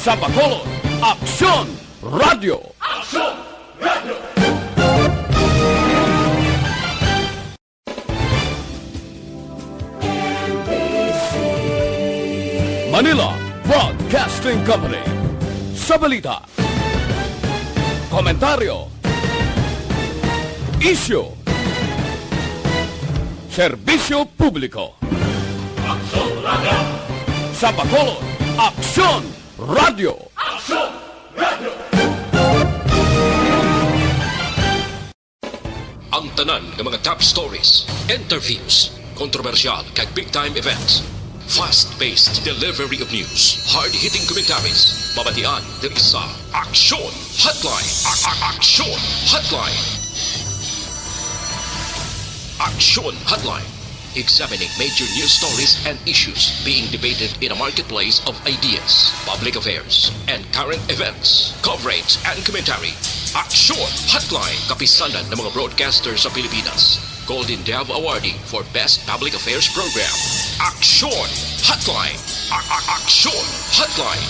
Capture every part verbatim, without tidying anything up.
Sa Bacolod, Aksyon Radio. Aksyon Radio. Manila Broadcasting Company. Sa balita, komentaryo, isyu, serbisyo publiko. Aksyon Radio. Sa Bacolod, Aksyon Radio. Aksyon Radio. Ang tanan nga mga top stories, interviews, kontrobersyal kag big time events, fast-paced delivery of news, hard-hitting commentaries, mabatian diri sa Aksyon Hotline. A- a- Aksyon Hotline. Aksyon Hotline. Examining major news stories and issues being debated in a marketplace of ideas, public affairs, and current events. Coverage and commentary. Aksyon Hotline. Kapisanan ng mga broadcaster sa Pilipinas. Golden Dove Awardee for Best Public Affairs Program. Aksyon Hotline. A- a- Aksyon Hotline.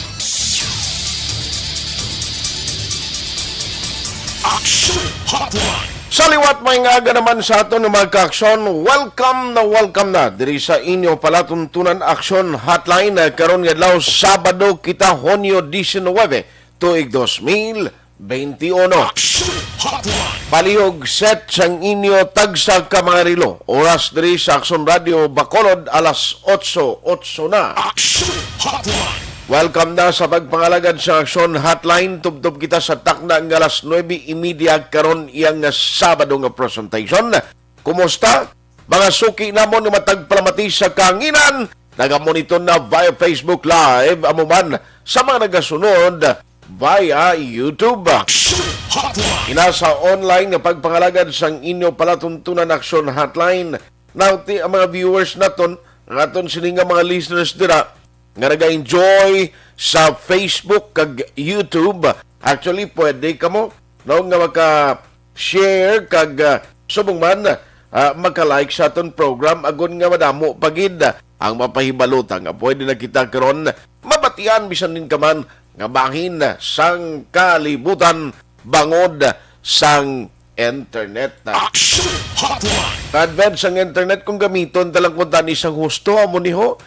Aksyon Hotline. Sa liwat, may nga aga naman sa aton nga mga kaaksyon. Welcome na welcome na diri sa inyo palatuntunan Aksyon Hotline. Eh, karon nga adlaw, Sabado kita, Hunyo diecinuebe, tuig dos mil veintiuno. Aksyon Hotline. Palihog set sang inyo tagsa ka mga relo. Oras diri sa Aksyon Radio Bacolod, alas otso, otso na. Aksyon Hotline. Welcome na sa pagpangalagad sa Aksyon Hotline. Tubtob kita sa takna nga alas nuebe y media karon, iyang nga Sabado nga presentation. Kumusta? Mga suki namon nga matag palamati sa kahanginan, nagamonitor na via Facebook Live, amo man sa mga nagasunod via YouTube. Aksyon Hotline. Ina sa online nga pagpangalagad sang inyo palatuntunan Aksyon Hotline. Now, ti, ang mga viewers naton, ang aton sini nga mga listeners dira, nga naga-enjoy sa Facebook kag YouTube. Actually, pwede kamo, no, nga maka-share kag, ah, subong man, ah, maka-like sa aton program, agon nga madamo pa gid ang mapahibalutan nga pwede na kita karon mabatian bisan din ka man nga bahin sang kalibutan bangod sang internet. Action Hotline. Advent sang internet, kung gamiton ta lang kuntani sang husto, amo ni ho,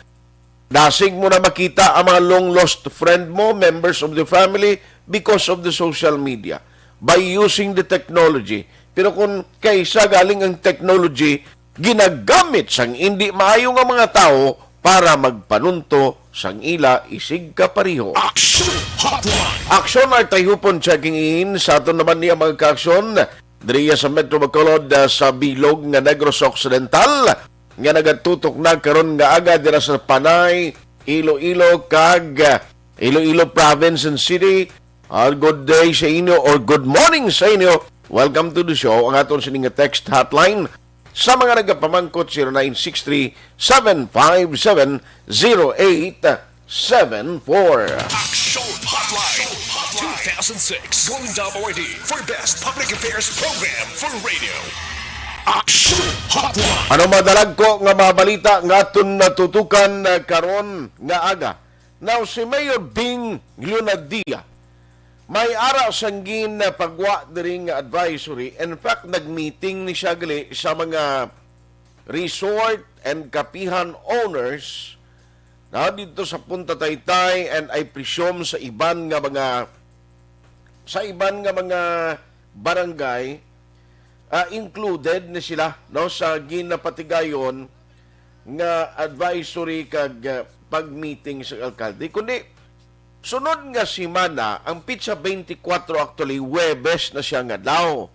dasig mo na makita ang mga long lost friend mo, members of the family, because of the social media. By using the technology. Pero kung kaysa galing ang technology, ginagamit sang indi maayo nga mga tawo para magpanunto sang ila isig kapareho. Action Hotline. Aksyon, Artay Hupon checking in. Sa aton naman niya mga kaaksyon, diriya sa Metro Bacolod, ah, sa bilog nga Negros Occidental, nga nagatutok na karon nga aga dira sa Panay, Iloilo, kag, ah, Iloilo Province and City. Ah, good day sa inyo or good morning sa inyo. Welcome to the show. Ang aton sining nga text hotline sa mga nagapamangkot, zero nine six three, seven five seven, zero eight seven four. Action Hotline two thousand six Golden Dove Awardee for Best Public Affairs Program for Radio. Action Hotline. Ano madalagko nga mga balita nga aton natutukan, ah, karon nga aga? Now, si Mayor Bing Leonadia, may ara sang ginpagwa diri nga advisory. In fact, nag-meeting ni siya gali sa mga resort and kapihan owners na dito sa Punta Taytay, and I presume sa iban nga mga, sa iban nga mga barangay, ah, included ni sila, no, sa ginapatigayon nga advisory kag, ah, pag-meeting sa alkalde. Kundi, sunod nga semana, ang pitsa twenty-four, actually, Huwebes na siya nga adlaw.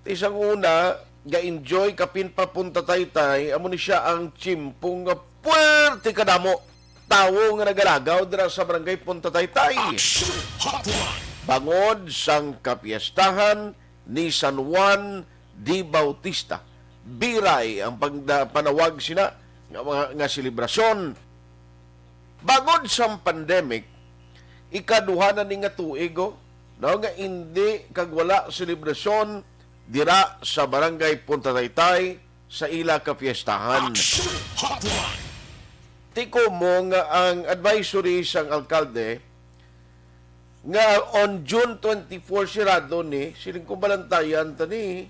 Ti sang una, ga-enjoy kapin pa Punta Taytay, amo ni siya ang tiyempo nga puwerte kadamo tawo nga nagalagaw dira sa Barangay Punta Taytay. Action Hotline. Bangod sang kapiestahan ni San Juan de Bautista, Biray ang pagda-, panawag sina nga mga, nga selebrasyon. Bangod sang pandemic, ikaduha na ni nga tuig, oh, no, nga indi kag wala selebrasyon dira sa Barangay Punta Taytay sa ila kapiestahan. Action Hotline. Ti komo nga ang advisory sang alkalde nga on June twenty-four sirado ni, siling ko balantayan ta ni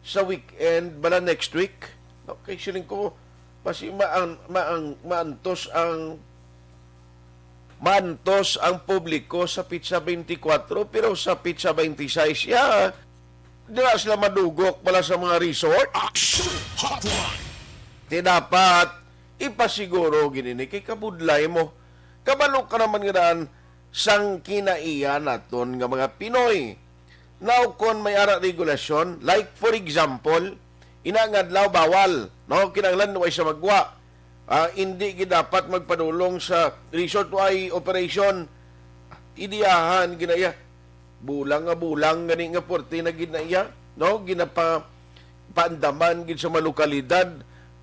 sa weekend, bala next week. No? Kay siling ko, basi maang, maang, maantos ang maantos ang publiko sa pitsa twenty-four, pero sa pitsa twenty-six, ya, dira sila madugok pala sa mga resort. Action Hotline. Ti dapat ipasiguro gid ini kay kabudlay mo. Kabalo ka naman nga daan sang kinaiya naton nga mga Pinoy. Now, kon may ara regulasyon, like for example, ina nga adlaw bawal, no? Kinahanglan way sa magwa. Ah, indi gid dapat magpadulong sa resort way operation. Idiyahan ginaiya. Bulang nga bulang gani nga puwerte na gid na iya, no? Ginapa-, paandaman gid sa mga lokalidad.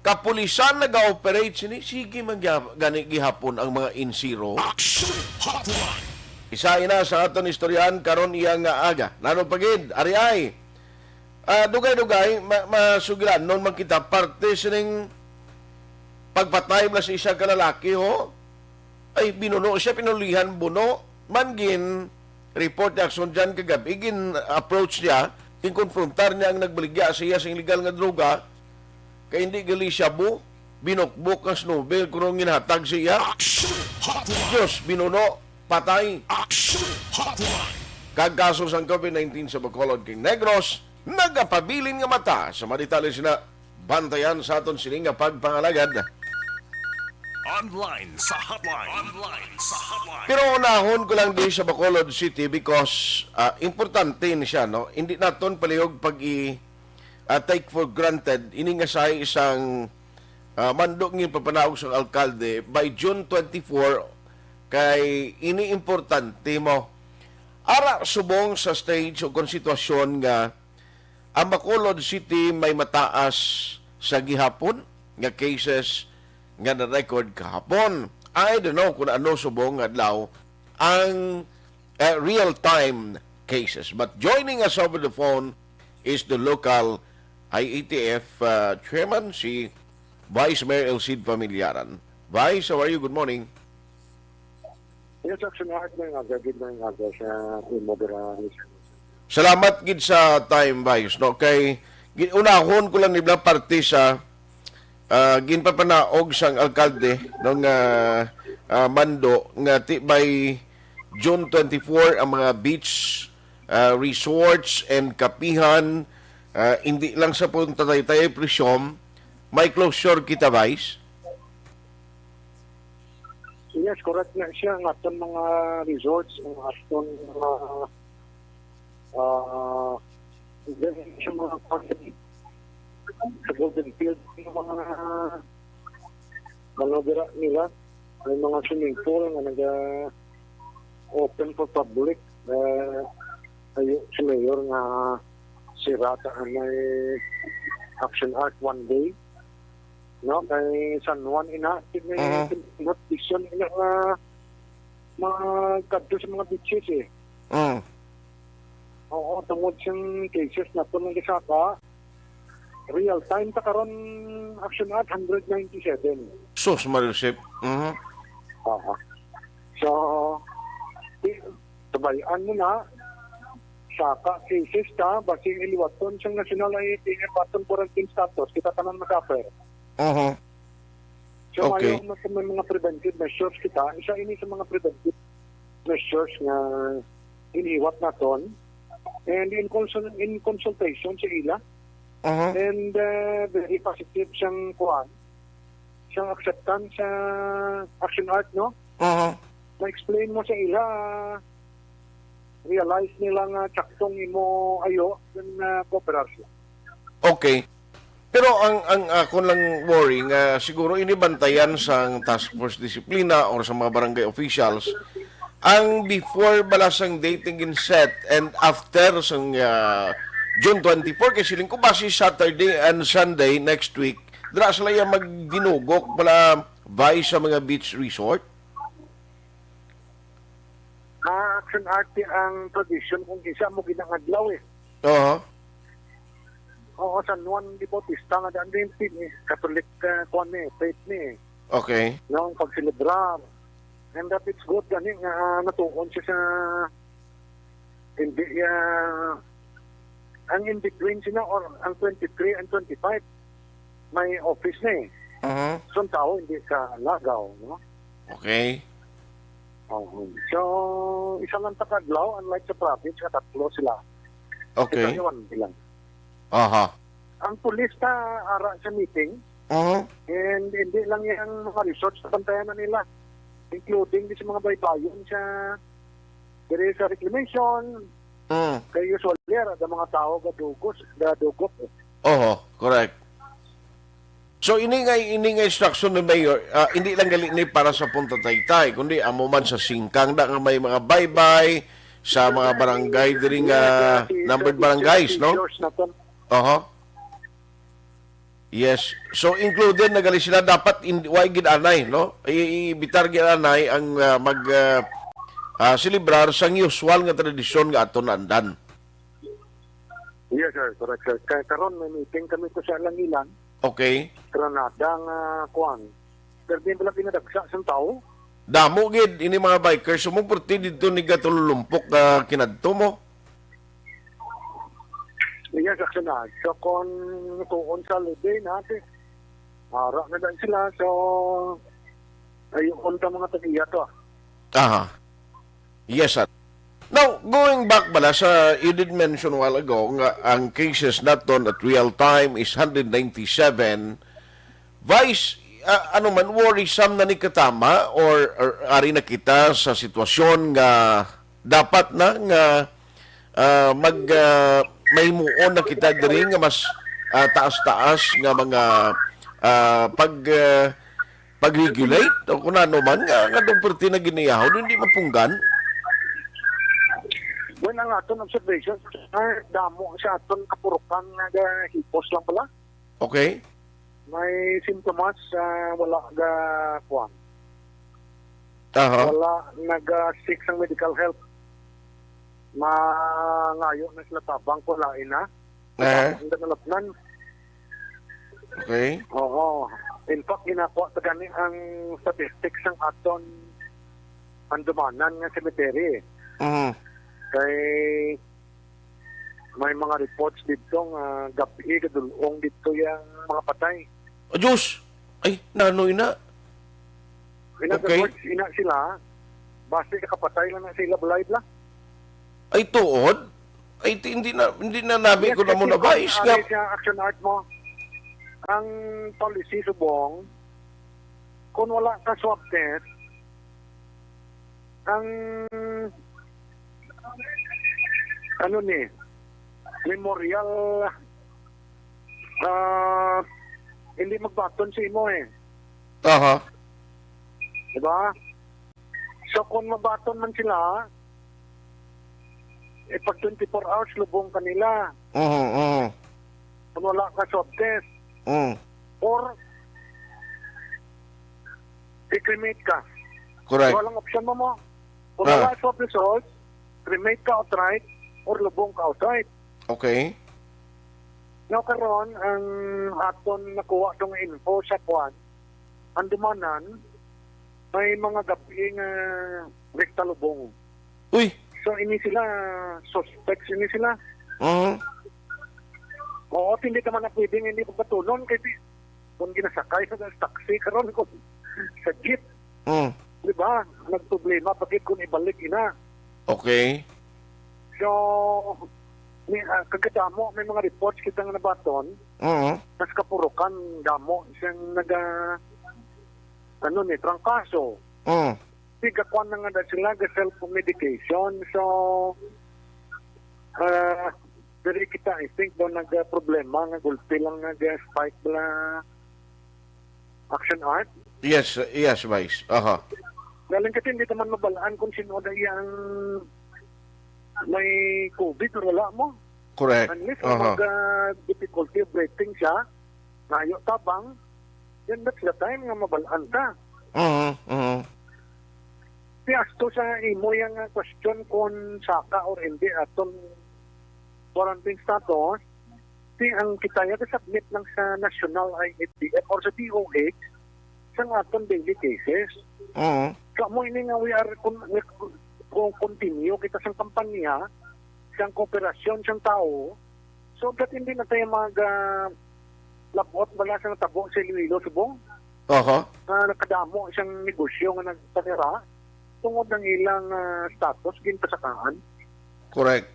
Kapulisan naga-operate sini, sige man gya-, gani gihapon ang mga N C R O. Action Hotline. Isa ina sa aton istoryahan karon iya nga aga. Nano pa gid, ari ay. Ah, dugay-dugay, ma-, masugilanon man kita parte sining pagpatay bala sa isa ka lalaki, ho? Ay, binuno siya, pinulihan buno. Man gin report ni Action Jan kagabi, gin approach niya, gin konfrontar niya ang nagbaligya sa iya sing illegal nga droga. Kay hindi gali siya bu, binukbok ang snowball kuno ginhatag sa iya. Action Hotline. Diyos, binuno, patay. Action Hotline. Kag kaso sang COVID nineteen sa Bacolod kag Negros, nagapabilin nga mata sa mga detalye sina. Bantayan sa aton sini nga pagpangalagad. Online sa hotline. Online sa hotline. Pero unahon ko lang di sa Bacolod City because, ah, importante ni siya, no? Hindi naton palihog pag i-, ah, take for granted ini nga sa isang, ah, mando nga ginpapanaog sang alkalde by June twenty-four, kay ini importante mo. Ara subong sa stage o kon sitwasyon nga ang Bacolod City may mataas sa gihapon nga cases nga na-record kahapon. I don't know kung ano subong nga adlaw ang, eh, real-time cases. But joining us over the phone is the local I A T F, uh, chairman, si Vice Mayor Elcid Familiaran. Vice, how are you? Good morning. Yes, Action Art, may nga, good morning nga sa imo dira. Salamat gid sa time, Vice, no? Kay gi-, unahon ko lang nila parte sa, ah, ginpapanaog sang alkalde, no, nga, ah, mando nga ti-, by June twenty-four ang mga beach, ah, resorts and kapihan, ah, hindi lang sa Punta Taytay, I presume, may closure kita, Vice? Yes, correct na siya. Ang aton mga resorts, ang aton mga, ah, even sa mga party, sa Golden Field, yung mga, mga bira nila, may mga swimming pool nga naga-open for public. Eh, ayo, si Mayor nga sira ta may Action Art one day. No, kay San Juan ina, may Mhm. not vision ina nga magkadto sa mga beaches eh. Mm. Oo, tungod siyang cases na po nang gisaka, real time ta karon, Action Art, hundred ninety-seven. Sus, Marisip. Mhm. Oo. So, i-, sabayan mo na, saka cases ta, basing iliwaton siyang national I A T F, aton quarantine status, kita tanan masuffer. Mhm. So, Okay. Ngayon, mas may mga preventive measures kita. Isa ini sa mga preventive measures nga iniwat naton. And in consul-, in consultation sa ila. Mhm. And, uh, very positive siyang kuan, siyang acceptance sa Action Art, no? Mhm. Ma-explain mo sa ila, realize nila nga tsaktong imo ayo, then, uh, kooperar sila. Okay. Pero ang, ang akon lang worry nga siguro ini bantayan sang Task Force Disiplina or sa mga barangay officials, ang before bala sang date nga gin-set and after sang, ah, June twenty-four, kay siling ko basi Saturday and Sunday next week, dira sila ya magdinugok bala, Vice, sa mga beach resort. Ah, Action Art ang tradisyon kung kinsa mo ginangadlaw eh. Oo. Oo, San Juan de Bautista nga daan din, eh. Catholic, ah, kuwan ni, faith ni, eh. Okay. Nga ang pagselebrar. And that it's good gani nga, ah, natuon siya sa, hindi, ah, ang in between sila or ang twenty-three and twenty-five, may office na eh. Mhm. So, ang tao hindi ka lagaw, no? Okay. Oo. So, isa lang ta ka adlaw, unlike sa province, nga tatlo sila. Okay. Kita niyo, one lang. Aha. Ang pulis ta ara sa meeting, Mhm. and hindi lang yang mga resorts na bantayan na nila, including di sa mga baybayon sa, diri sa reclamation. Mm. Kay usually, ara, ang mga tao gadugos, gadugok eh. Oho, correct. So, ini nga, ini nga instruction ni Mayor, ah, hindi lang gali ni para sa Punta Taytay, kundi amo man sa Singkang da nga may mga baybay, sa mga barangay diri nga Yes, uh, numbered baranggays, no? Oho. Yes. So, included na gali sila dapat in, wa gid anay, no? I, ibitar gid anay ang, ah, mag, ah, ah, selebrar sang usual nga tradisyon nga aton naandan. Yes, sir. Correct, sir. Kay karon may meeting kami ko sa Langilan. Okay. Granada nga kuan. Pero di ba pinadagsa sa tao? Damo gid ini mga bikers. Sumugporti dito ni Gatululumpok nga kinadto mo. Iya, sa kanad. So, kung tuon sa Lubin, ate, ara na lang sila. So, ayun ta mga tag-iya to. Aha. Yes, sir. Now, going back bala sa, you did mention a while ago nga ang cases naton at real time is hundred ninety-seven. Vice, ah, ano man, worrisome na ni katama or, or ari na kita sa sitwasyon nga dapat na nga, ah, mag, ah, mahimuon na kita diri nga mas, ah, taas-taas nga mga, ah, pag, ah, pag-regulate o kung ano man nga, nga daw perti na giniyahaw, hindi mapunggan? Well, ang aton observation, ah, damo sa aton kapurukan nga hipos lang pala. Okay. May simptomas, ah, wala ga, kuwan. Aha. Wala nag-seek sang medical help. Mangayo na sila tabang kung lain na. Eh. Ang danalapnan. Okay. Oo. In fact, ginakuha ta gani ang statistics sang aton Handumanan nga cemetery. Mhm. Kay may mga reports dito nga gabi gadulong dito yung mga patay. Oh, Diyos! Ay, nanoy na. In other Okay. words, ina sila, base nakapatay lang na sila, balay bla. Ay, tuod? Ay, ti-, hindi na, hindi na nabi Yes, ko na mo kasi na ba, kung is ari nga sa action art mo, ang policy subong, kung wala ka swab test, ang, ano ni, memorial, ah, hindi magbaton sa imo eh. Aha. Diba? So, kung mabaton man sila, eh, pag twenty-four hours, lubong kanila. Mhm, mhm. Kung wala ka swab test. Mm. Or, i-cremate ka. Correct. Walang option mo mo. Kung Ah. wala swab results, cremate ka outright or lubong ka outright. Okay. Now, karon, ang aton nakuha tong info sa kwan, Handumanan, may mga gabi nga rekta lubong. Uy! So, ini sila, suspects ini sila. Mhm. Oo, hindi naman na pwedeng hindi pagpatunon kay di, kung ginasakay sa taxi karon kung sa jeep, Mm. di ba? Nagproblema pa gid kung ibalik ina. Okay. So, may, ah, kagkadamo, may mga reports kita nga nabaton, Mhm. nas kapurukan, damo siyang naga, ano ni, trangkaso. Mm. Di, gakuan na nga na sila, ga self-medication. So, ah, diri kita, I think, daw nagproblema nga gulpi lang nga ga-spike bala action art. Yes, yes, Vice. Aha. Galing kasi hindi naman mabalaan kung sino na iyang may covid or wala mo. Correct. Unless Aha. mag, ah, difficulty of breathing siya, nayo tabang, then that's the time nga mabalaan ka. Mhm, mhm. Di, asto sa imo yang, ah, question kung saka or hindi aton quarantine status, di, ang kita ya submit lang sa National I F D F or sa D O H sang aton daily cases. Mhm. So, Amo ini nga we are con-, we con-, continue kita sang kampanya, sang kooperasyon sang tao, so that hindi na tayo mag, ah, labot bala sa natabo sa Iloilo, subong. Aha. Nga nakadamo siyang negosyo nga nagpanira tungod ang ilang, ah, status ginpasakaan. Correct.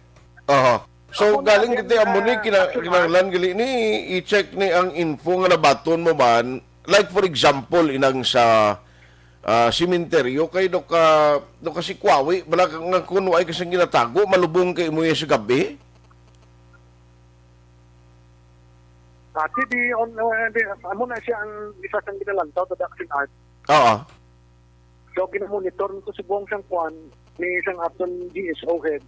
Aha. So, Ako na galing din, kita amo ni ah, kina-, ako na. Kinahanglan gali ni i-check ni ang info nga nabaton mo man. Like, for example, inang sa, ah, sementeryo kay do ka, do ka si Kwawi, bala ka nga kung waay ka siyang ginatago, malubong kay mo sa gabi. Dati di on, uh, di, amo na siya ang isa sang ginalantaw sa Action Art. Oo. So, ginamonitor nito si Bong sang kwan, ni isang aton G S O head,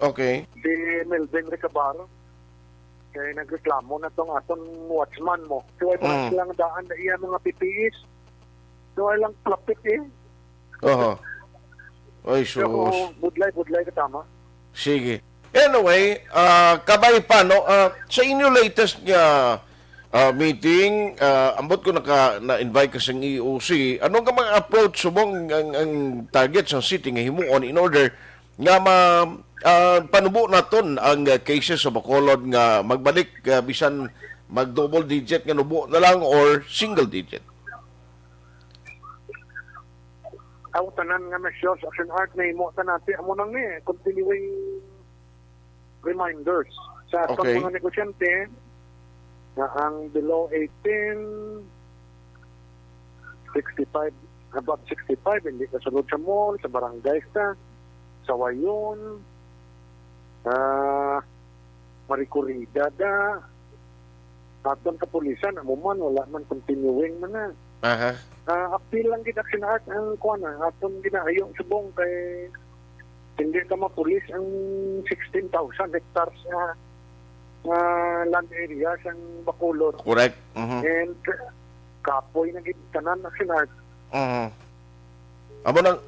Okay. Si Melvin Recabar. Kay nagreklamo na tong aton watchman mo. So, ay Mm. silang daan na iya mga P P Es. So, ay lang plapit eh. Oho. Ay, sus. Pero budlay, budlay ka tama. Sige. Anyway, ah, kabay pa, no? Ah, sa inyo latest nga, ah, meeting, ah, ambot ko naka, na-invite ka sa E O C, ano nga mga approach subong ang, ang target sa city nga himuon in order nga ma-, ah, panubo naton ang, ah, cases sa Bacolod nga magbalik, ah, bisan mag-double digit nga nubo na lang or single digit? Ang tanan nga measures, Action Art, nahimo ta nati, amo nang ni, continuing reminders sa aton Okay. mga negosyante nga ang below eighteen, sixty-five, above sixty-five, hindi kasulod sa mall, sa barangay sa, sa Wayon, ah, Maricorida da, aton kapulisan, amo man, wala man, continuing man na. Aha. Ah, apil lang gid, Action Art, ang kuwan, ah, aton ginaayo subong kay hindi ka mapulis ang sixteen thousand hectares nga, nga land area sang Bacolod. Correct. Mhm. And kapoy na gid tanan, Action Art. Mhm. Amo nang,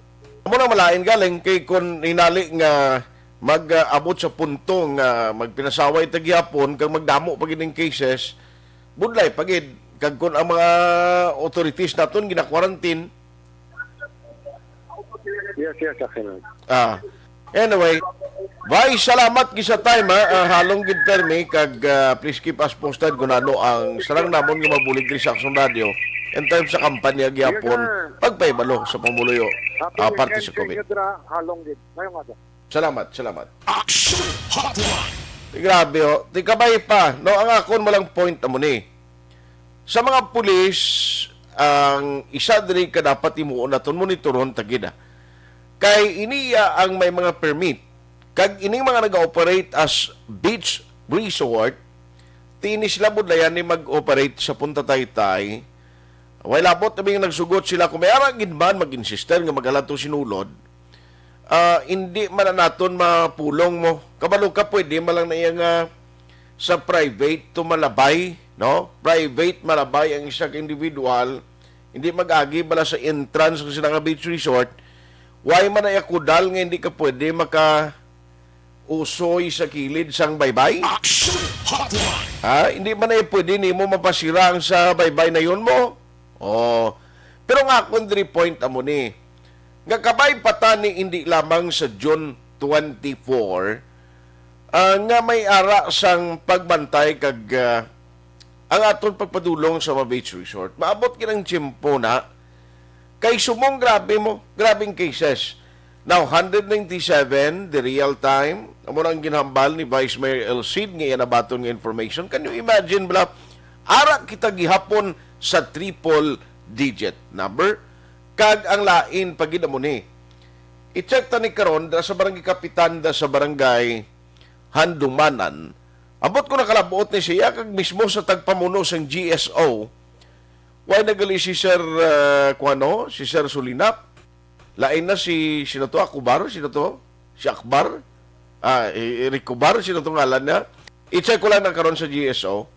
amo nang malain galing kay kun hinali nga mag-abot sa punto nga magpinasaway ta gihapon kag magdamo pa gid ang cases, budlay pa gid. Kag kun ang mga authorities naton gina-quarantine. Yes, yes, Action Art. Ah. Anyway, Vice, salamat gid sa time, ha. Ah, halong gid permi kag, ah, please keep us posted kung ano ang sarang namon nga mabulig diri sa Aksyon Radio in terms sa kampanya gihapon, Yes, sir. Pagpahibalo sa pamuluyo, Happy ah, parte weekend sa sa COVID. Inyo dira, halong gid. Ngayong aga. Salamat, salamat. Action Hotline. Grabe, oh. Ti kabay pa, no? Ang akon mo lang point amo ni. Sa mga pulis, ang isa diri ka dapat himuon naton, monitoron ta gid, ah. Kay ini iya ang may mga permit. Kag ining mga nag-ooperate as beach resort, ti ini sila budlayan ni mag-operate sa Punta Taytay. Way labot na bing nagsugot sila kung may ara gid man mag-insister nga magalato sinulod. Ah, hindi man na naton mapulong mo. Kabalo ka, pwede man lang na iya nga sa private to malabay, no? Private malabay ang isa ka individual, hindi mag-agi bala sa entrance sa sila nga beach resort. Why man na iya kudal nga hindi ka pwede maka usoy sa kilid sang baybay? Action Hotline. Ha? Hindi man na iya pwede nimo mapasira ang sa baybay na yun mo? Oh. Pero nga akon diri point amo ni. Nga kabay pa ta ni hindi lamang sa June twenty-four, ah, nga may ara sang pagbantay kag, ah, ang aton pagpadulong sa mga beach resort. Maabot gid ang tiyempo na kay sumong grabe mo, grabing cases. Now, hundred ninety-seven, the real time. Amo na ang ginhambal ni Vice Mayor El Cid nga iya nabaton nga information. Can you imagine, bala? Ara kita gihapon sa triple digit number. Kag ang lain pa gid amo ni. I-check ta ni karon da sa barangay kapitan da sa barangay Handumanan. Ambot ko nakalabot ni siya kag mismo sa tagpamuno sang G S O. Why nagali si Sir, ah, kuano, si Sir Sulinap? Lain na si, sino to? Akubar? Sino to? Si Akbar? Ah, i-, i-, Ricobar? Sino to ngalan niya? I-check ko lang na karon sa G S O.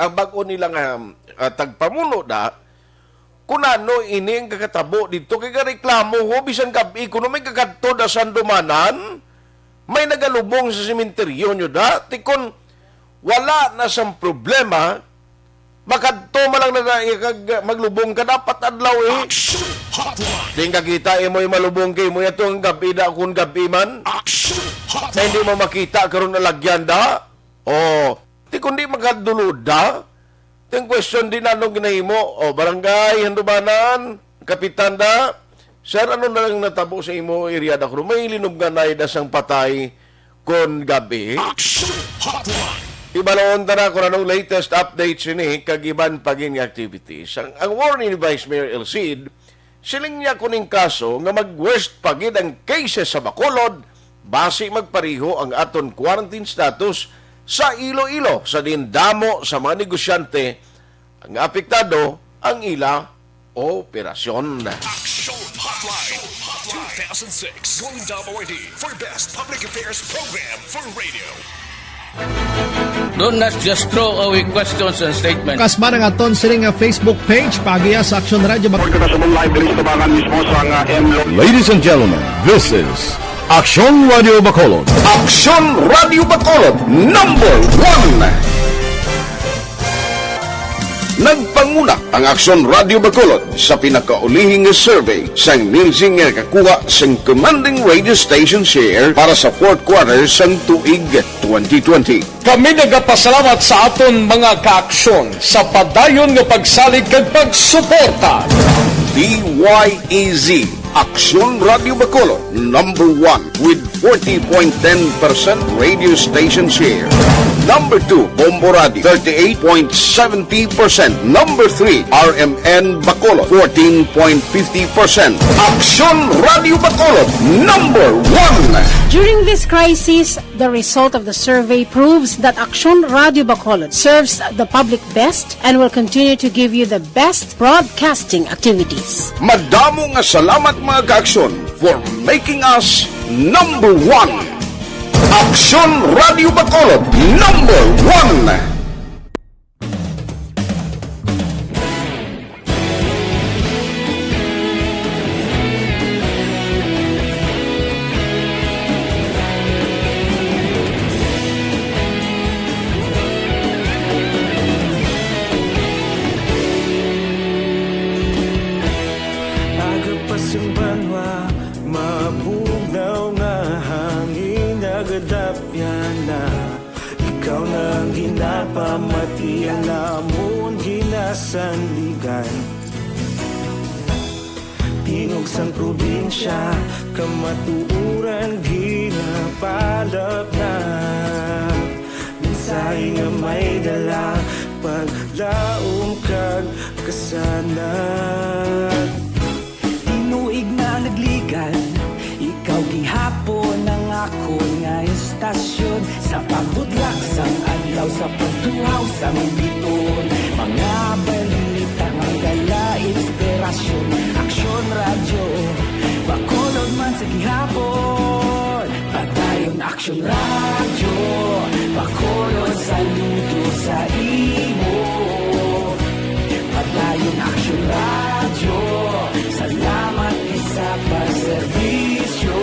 Ang bag-o nila nga, ah, tagpamuno da, kung ano ini ang kakatabo dito, kay gareklamo ho, bisan gab-i, kuno may kakadto da sa Handumanan, may nagalubong sa sementeryo nyo da, ti kun wala na sang problema, Makadto man lang na, na kag maglubong ka dapat adlaw, eh. Action Hotline. Di nga kita, imo'y malubong kay mo yato ang gabi na kung gabi man. Action Hotline. Na hindi mo makita karon na lagyan da. Oh, di kundi makadulod da. Ting question di na anong ginahimo. Oh, barangay, handumanan, kapitan da. Sir, ano na lang natabo sa imo area da kuno? May linubnganay da sang patay kon gabi. Action Hotline. Ibaloon ta na kung anong latest updates ini kag iban pa gid nga activities. Ang, ang warning ni Vice Mayor El Cid, siling niya kuning kaso nga mag-worst pa gid ang cases sa Bacolod, basi magpareho ang aton quarantine status sa Iloilo, sa diin damo sa mga negosyante ang apektado ang ila operasyon. Action Hotline two thousand six, Golden Dome Awardee for Best Public Affairs Program for Radio. Do not just throw away questions and statements. Kas man ang aton sini nga Facebook page, paagiha sa Aksyon Radio Bacolod. Report ko na sa mong live diri sa tubangan mismo sa nga M Lo- Ladies and gentlemen, this is Aksyon Radio Bacolod. Aksyon Radio Bacolod, number one. Nagpanguna ang Aksyon Radio Bacolod sa pinakaulihi nga survey sang Nielsen nga nakakuha sang commanding radio station share para sa fourth quarter sang tuig twenty twenty. Kami nagapasalamat sa aton mga kaaksyon sa padayon nga pagsalig kag pagsuporta. D Y E Z, Aksyon Radio Bacolod, number one with forty point ten percent radio station share. Number two, Bombo Radio, thirty-eight point seventy percent. Number three, R M N Bacolod, fourteen point fifty percent. Aksyon Radio Bacolod, number one. During this crisis, the result of the survey proves that Aksyon Radio Bacolod serves the public best and will continue to give you the best broadcasting activities. Madamo nga salamat, mga kaaksyon, for making us number one. Aksyon Radio Bacolod, number one. Aga pa sing banwa, mabugnaw nga hangin nagadapyan na. Ikaw na ang ginapamati, ang amon ginasandigan. Tingog sang probinsya, kamatuoran ginapalapnap. Mensahe nga may dala, paglaom kag kasanag. Tinuig na nagligan, ikaw gihapon ang akon nga estasyon. Sa pagbutlak sang adlaw, sa pagtuhaw sang bituon, mga balita nga dala inspirasyon. Aksyon Radyo, Bacolod man sa gihapon. Padayon Aksyon Radyo, Bacolod, saludo sa imo. Padayon Aksyon Radyo, salamat gid sa pagserbisyo.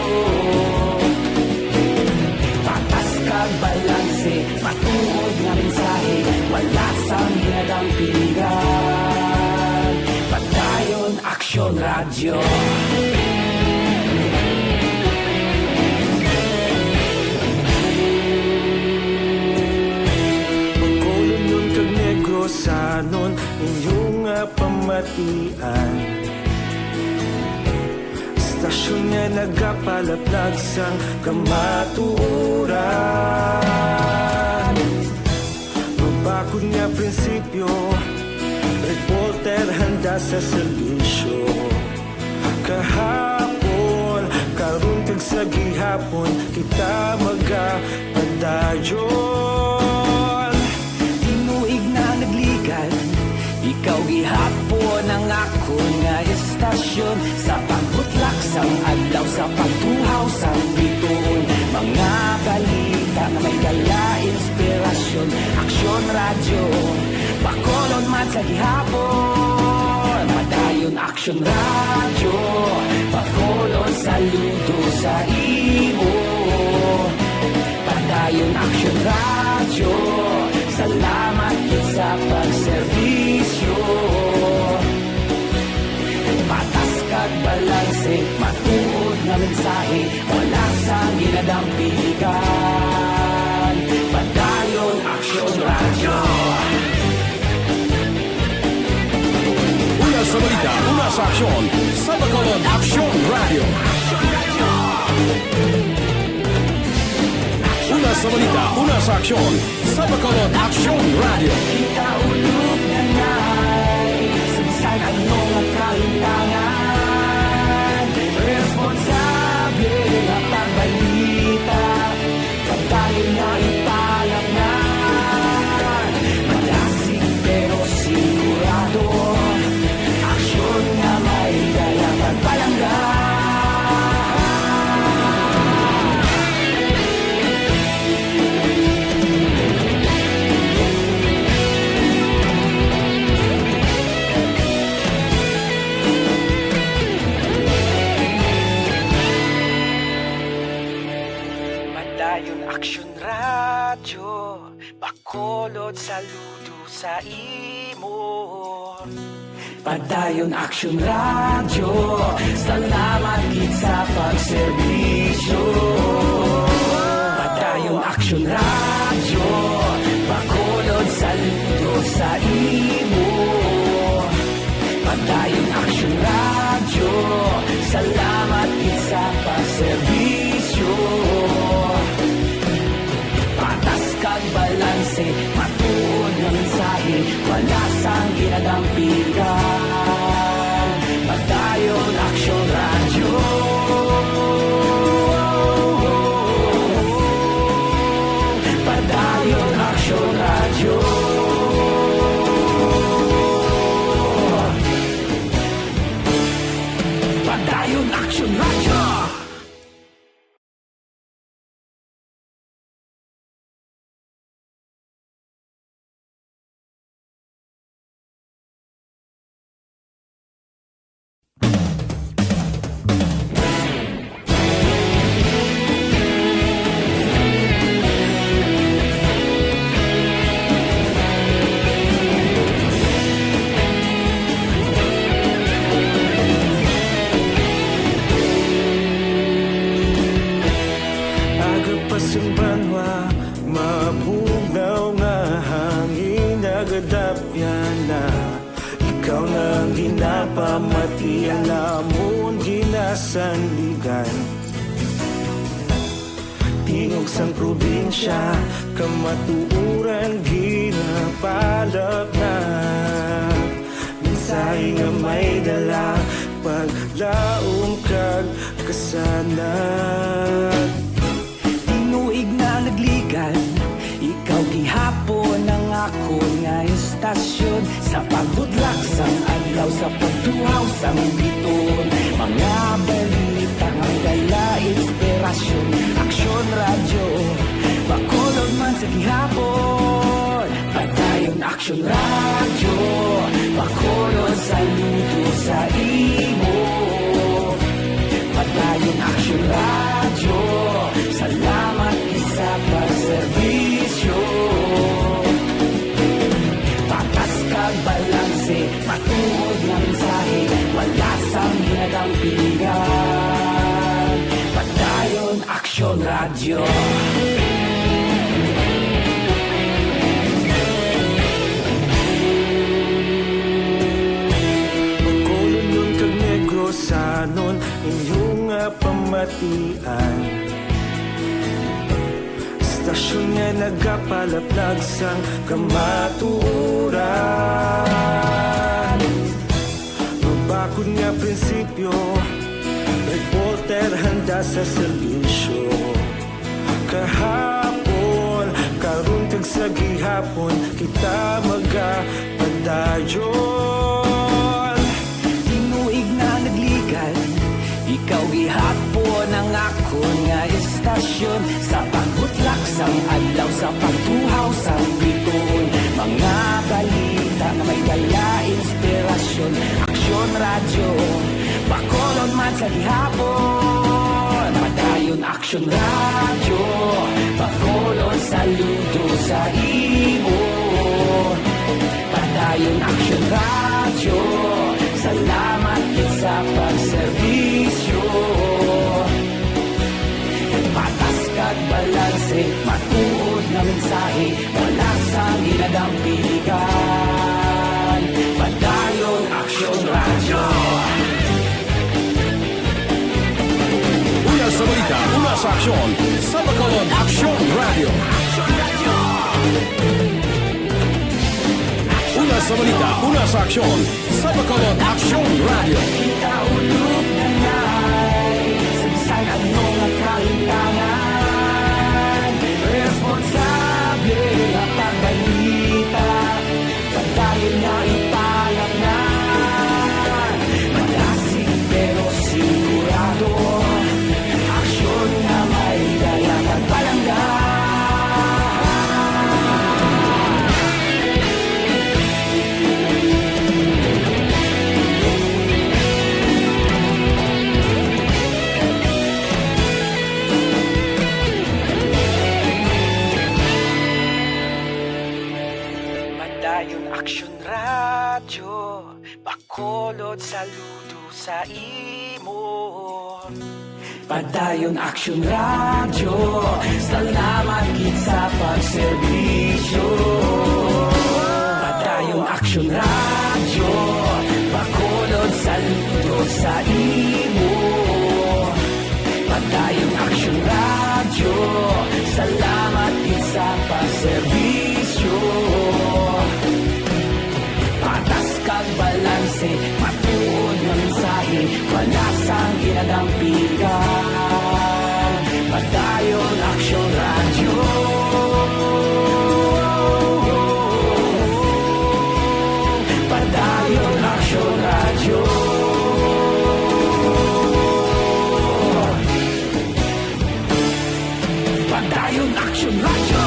Patas kag balanse, matuod nga mensahe, wala sang ginadampingan. Padayon Aksyon Radyo. Bacolodnon kag Negrosanon, inyo nga pamatian. Estasyon nga nagapalaplag sang kamatuoran. Mabakod nga prinsipyo, reporter handa sa serbisyo. Kahapon, karon kag sa gihapon, kita magapadayon. Tinuig na nagligan, ikaw gihapon ang akon nga estasyon. Sa pagbutlak sang adlaw, sa pagtuhaw sang bituon, mga balita nga may dala inspirasyon. Aksyon Radyo, Bacolod man sa gihapon. Padayon Aksyon Radyo, Bacolod, saludo sa imo. Padayon Aksyon Radyo, salamat gid sa pagserbi. Balanse, matuod nga mensahe, wala sang ginadampigan. Padayon Aksyon Radyo. Una sa balita, una sa aksyon, sa Bacolod Aksyon Radyo. Una sa balita, una sa aksyon, sa Bacolod Aksyon Radyo. Kita ulog na nai, sa bisan ano nga kahintangan, responsable nga pagbalita, pagdayon nga ipalangnan, malasig pero sigurado, aksyon nga may dala pagpalangga. Padayon Aksyon Radyo, Bacolod, saludo sa imo. Padayon Aksyon Radyo, salamat gid sa pagserbisyo. Padayon Aksyon Radyo, Bacolod, saludo sa imo. Padayon Aksyon Radyo, salamat gid sa pagserbisyo. Patas kag balanse, matuod nga mensahe, wala sang ginadampigan. Padayon Aksyon Radyo. Padayon Aksyon Radyo. Padayon Aksyon Radyo. Aga pa sang banwa, mabugnaw nga hangin nagadapyan na. Ikaw na ang ginapamati, ang amon ginasandigan. Tingog sang probinsya, kamatuoran ginapalapnag. Mensahe nga may dala, paglaom kag kasanag. Tinuig na nagligad, ikaw gihapon ang akon nga estasyon. Sa pagbudlak sang adlaw, sa pagtuhaw sang biton, mga balita nga dala inspirasyon. Aksyon Radyo, Bacolod man sa gihapon. Padayon Aksyon Radyo, Bacolod, saludo sa imo. Padayon Aksyon Radyo, salamat gid sa pagserbisyo. Patas kag balanse, matuod nga mensahe, wala sang ginadampigan. Padayon Aksyon Radyo. Bacolodnon kag Negrosanon, inyo nga pamatian. Estasyon nga nagapalaplag sang kamatuoran. Mabakod nga prinsipyo, reporter handa sa serbisyo. Kahapon, karon kag sa gihapon, kita magapadayon. Tinuig na nagligad, ikaw gihapon ang akon nga estasyon. Sa pagbutlak sang adlaw, sa pagtuhaw sang biton, mga balita nga may dala inspirasyon. Aksyon Radyo, Bacolod man sa gihapon. Padayon Aksyon Radyo, Bacolod, saludo sa imo. Padayon Aksyon Radyo, salamat gid sa Pagserbisyo, patas kag balanse, matuod nga mensahe, wala sang ginadampigan. Padayon Aksyon Radyo. Una sa balita, una sa aksyon, sa Bacolod Aksyon Radyo. Una sa balita, una sa aksyon, sa Bacolod Aksyon Radyo. Kita ulog na nay, sa bisan ano nga kahintangan, responsable nga pagbalita, padayon nga ipangabnan. Madasig pero sigurado, aksyon nga may dala kag palangga. Padayon Aksyon Radyo, Bacolod, saludo sa imo. Padayon Aksyon Radyo, salamat gid sa pagserbisyo. Padayon Aksyon Radyo, Bacolod, saludo sa imo. Padayon Aksyon Radyo, salamat gid sa pagserbisyo. Patas kag balanse, matuod nga mensahe, wala sang ginadampigan. Padayon Aksyon Radyo. Padayon Aksyon Radyo. Padayon Aksyon Radyo.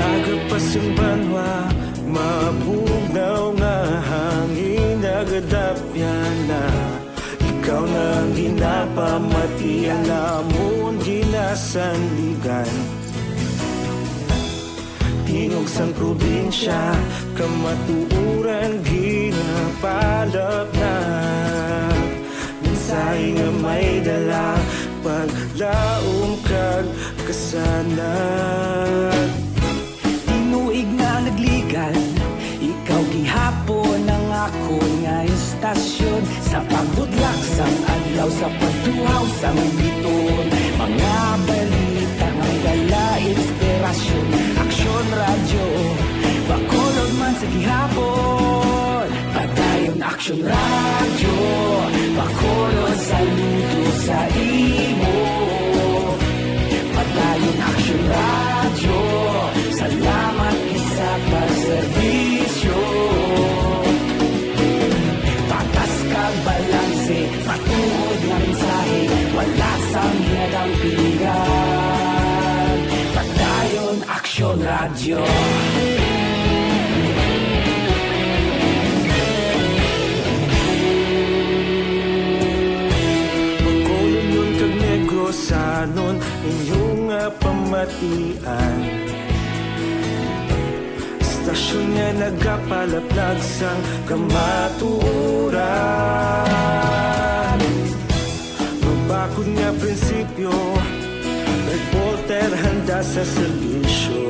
Aga pa sang banwa, mabugnaw nga hangin nagadapyan na. Ikaw na ang ginapamati, ang amon ginasandigan. Tingog sang probinsya, kamatuoran ginapalapnag. Mensahe nga may dala, paglaom kag kasanag. Tinuig na nagligal, ikaw gihapon ang akon nga istasyon. Sa pagbutlak sang adlaw, sa pagtuhaw sang biton, mga balita may dala inspirasyon. Aksyon Radyo, Bacolod man sa gihapon. Padayon Aksyon Radyo, Bacolod, saludo sa imo. Padayon Aksyon Radyo, salamat gid sa pagserbisyo. Patas kag balanse, matuod nga mensahe, wala sang ginadampigan. Padayon Aksyon Radyo. Bacolodnon kag Negrosanon, inyo nga pamatian. Istasyon nga nagapalaplag sang kamatuoran. Mabakod nga prinsipyo, reporter handa sa serbisyo.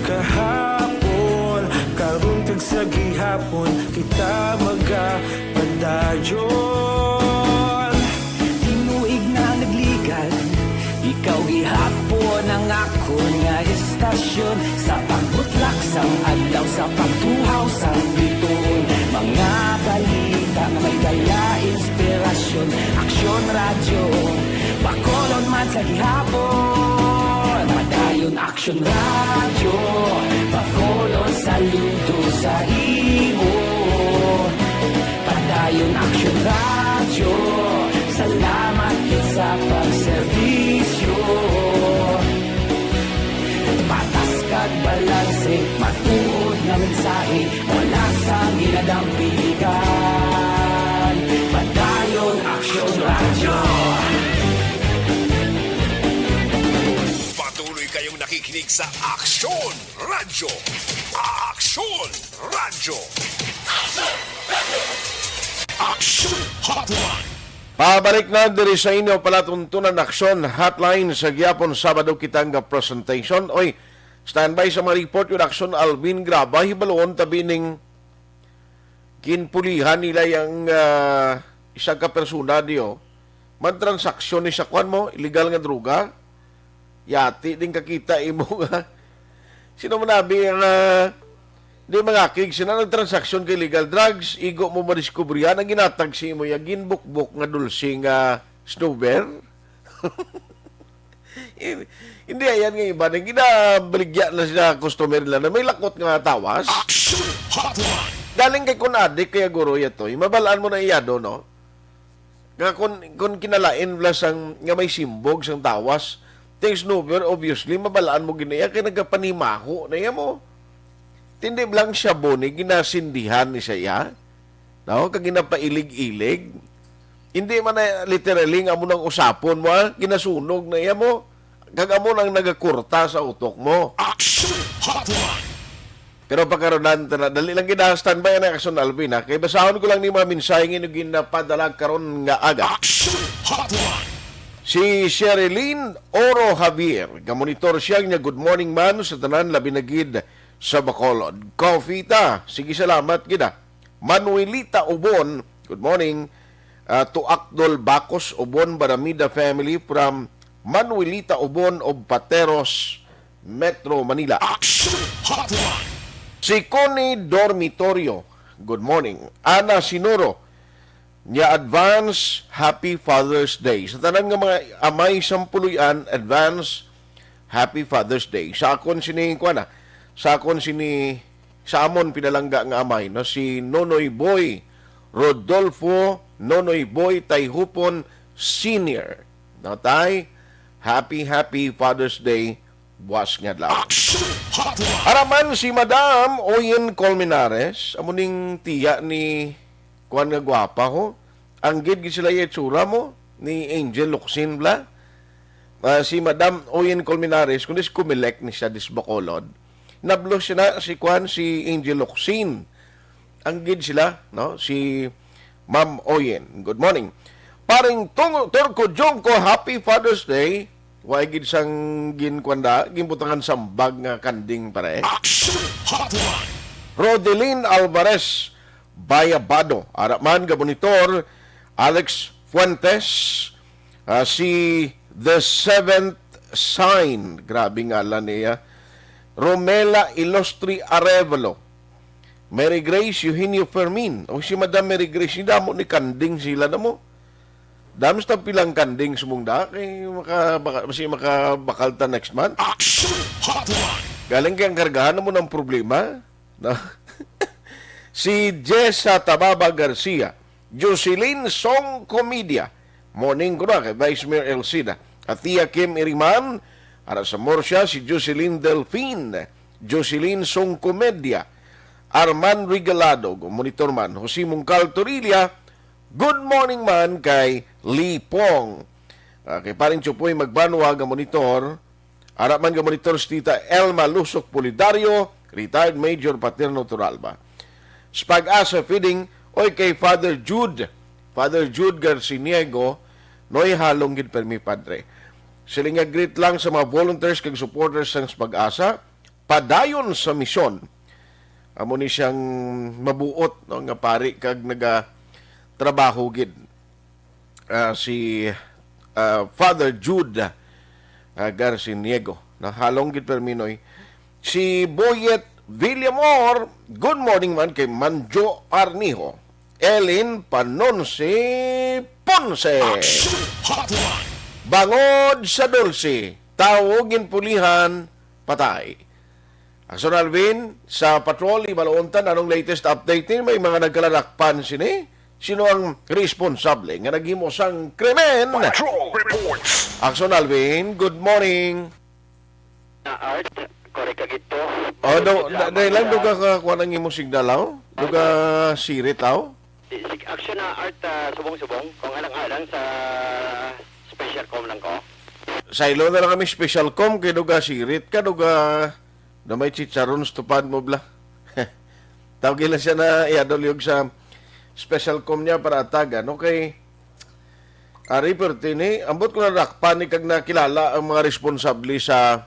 Kahapon, karon kag sa gihapon, kita magapadayon. Tinuig na nagligal, ikaw gihapon ang akon nga istasyon. Sa pagbutlak sang adlaw, sa pagtuhaw sang biton, mga balita nga may dala inspirasyon. Aksyon Radyo, Bacolod man sa gihapon. Padayon Aksyon Radyo, Bacolod, saludo sa imo. Aksyon Radyo, salamat gid sa pagserbisyo. Patas kag balanse, matuod nga mensahe, wala sang ginadampigan. Padayon Aksyon Radyo. Patuloy kayong nakikinig sa Aksyon Radyo. Aksyon Radyo. Aksyon Hotline. Pabalik na diri sa inyo palatuntunan, Aksyon Hotline, sa gihapon Sabado kita nga presentation. Oy, standby sa mga report yun, Aksyon Alvin. Graba, hibalon tabi ning ginpulihan nila yang, ah, isa ka persona diyo. Man transaksyon ni sa kwan mo, illegal nga droga. Yati din kakita imo nga. Sino man abi ang, ah, di mangakig sila nagtransaksyon kay illegal drugs, igo mo madiskubrihan ang ginatag si imo ya ginbukbok nga dulce nga snowbear? Hindi, ayan nga iba na ginabaligya na sila customer nila na may lakot nga tawas. Action Hotline. Galing kay kun adik kaya guro yato, mabalaan mo na iyado, no? Nga kun, kun kinalain bala sang, nga may simbog sang tawas, thanks no, pero obviously, mabalaan mo ginaya kay nagapanimaho na iya mo. Tindi lang siya boni, ginasindihan ni siya, no? Kag ginapailig-ilig. Hindi man na literally nga amo nang usapon mo, ah. Ginasunog na iya mo. Kag amo nang nagakurta sa utok mo. Action Hotline. Pero pagkaronan ta na, dali lang gid, standby na, Action Alvin, ha? Kay basahon ko lang ni mga mensahe nga inyo ginapadala karon nga aga. Action Hotline. Si Sherilyn Oro Javier, gamonitor siya niya, "Good morning man sa tanan, labi na gid sa Bacolod. Coffee ta." Sige, salamat gid, ha. Manuelita Ubon, good morning. Ah, to Akdol Bacos Ubon, Baramida family from Manuelita Ubon of Pateros, Metro Manila. Action Hotline. Si Connie Dormitorio, good morning. Ana Sinuro, niya advance Happy Father's Day. Sa tanan nga mga amay sang puloy-an, advance Happy Father's Day. Sa akon sini, kuwan na, sa akon sini, sa amon pinalangga nga amay, no, si Nonoy Boy Rodolfo, Nonoy Boy Tayhupon Senior. No, tay, happy, happy Father's Day, buwas nga adlaw. Action Hotline. Araman si Madam Oyen Colmenares, amo ning tiya ni kuan nga gwapa, ho. Ang gid gid sila iya itsura mo, ni Angel Locsin bla. Ah, si Madam Oyen Colmenares, kundi si Comelec ni siya dis Bacolod. Nablos siya na si kuan, si Angel Locsin. Ang gid sila, no? Si Ma'am Oyen. Good morning. Paring Tung-, Turco Jungko, happy Father's Day. Wa gid sang ginkwanda, ginbutangan sambag nga kanding, pare. Action Hotline. Rodeline Alvarez Bayabado, ara man ga monitor, Alex Fuentes, ah, si The Seventh Sign, grabe ngalan niya. Romela Ilustri Arevalo, Mary Grace Eugenio Fermin, o si Madam Mary Grace, ni damo ni kanding sila na mo. Dam sa pilang kanding sumungda, kay maka-, baka, basi makabakal ta next month. Action Hotline. Galing kay ang kargahan na mo ng problema. No? Si Jessa Tababa Garcia, Jocelyn Song Comedia, morning ko na kay Vice Mayor Elcida, Atia Kim Iriman, ara sa Murcia, si Jocelyn Delfin, Jocelyn Song Comedia, Arman Regalado, monitor man, Jose Mungcal Torilla, good morning man kay Lipong. Ah, kay Paring Chupoy Magbanwa nga monitor, ara man nga monitor si Tita Elma Lusok Pulidario, retired Major Paterno Turalba. Sa Pag-asa feeding, oy kay Father Jude, Father Jude Garciniego, noy halong gid permi, Padre. Sila nga greet lang sa mga volunteers kag supporters sang Pag-asa, padayon sa misyon. Amo ni siyang mabuot, no, nga pari kag nagatrabaho gid, ah, si, ah, Father Jude, ah, Garciniego. Nahalong gid perminoy. Si Boyet Villamor, good morning man kay Manjo Arnijo. Elin Panonsi Ponce. Action Hotline. Bangod sa dulce, tawo ginpulihan, patay. Action Alvin, sa patrol, ibaloon ta, anong latest update ni? May mga nagkalarakpan sini? Sino ang responsable nga naghimo sang krimen? Patrol Reports. Action Alvin, good morning. Ah, Art, correct ka gid to. Oh, do, Correct da, lang, dahil lang ah, duga ka kuan ang imong signal, aw? Duga sirit, aw? Si, si, action na Art, ah, subong-subong, kung alang-alang sa special com lang ko. Saylo na lang kami special com, kay duga sirit ka, duga na may chicharon sa tupad mo, bla. Tawgi lang siya na iadol yung sa special com niya para atagan. Okay. Ari, perti ni, ambot ko na dakpan ni kag nakilala ang mga responsable sa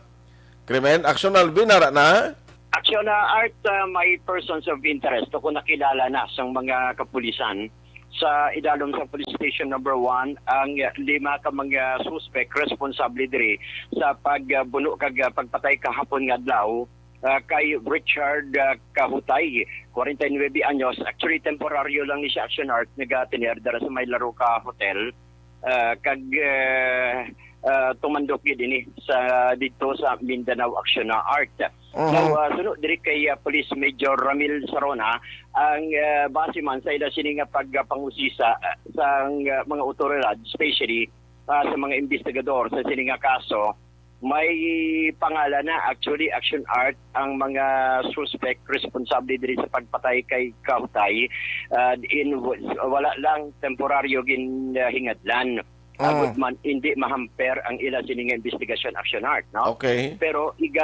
krimen. Action Alvin, ara na? Action na Art, uh, may persons of interest o kung nakilala na sang mga kapulisan sa idalom sa Police Station Number One ang lima ka mga suspect responsable diri sa pagbuno kag, uh, pagpatay kahapon nga adlaw, uh, kay Richard, uh, Kahutay, forty-nine anyos. Actually, temporaryo lang ni siya, Action Art, nagatener dira sa may Laroca Hotel. Ah, kag, ah, ah, tumandok gid ini sa, didto sa Mindanao Action na Art. Mhm. Now, ah, suno diri kay, ah, Police Major Ramil Sarona, ang, ah, base man sa ila sini nga pagpangusisa, ah, sang, ah, mga otoridad, especially, ah, sa mga investigador sa sini nga kaso, may pangalan na, actually, Action Art, ang mga suspect responsable diri sa pagpatay kay Kahutay, ah, in wala lang temporaryo gin, ah, hingadlan. Ah. Agud man hindi mahamper ang ila sini nga investigasyon, Action Art, no? Okay. Pero iga,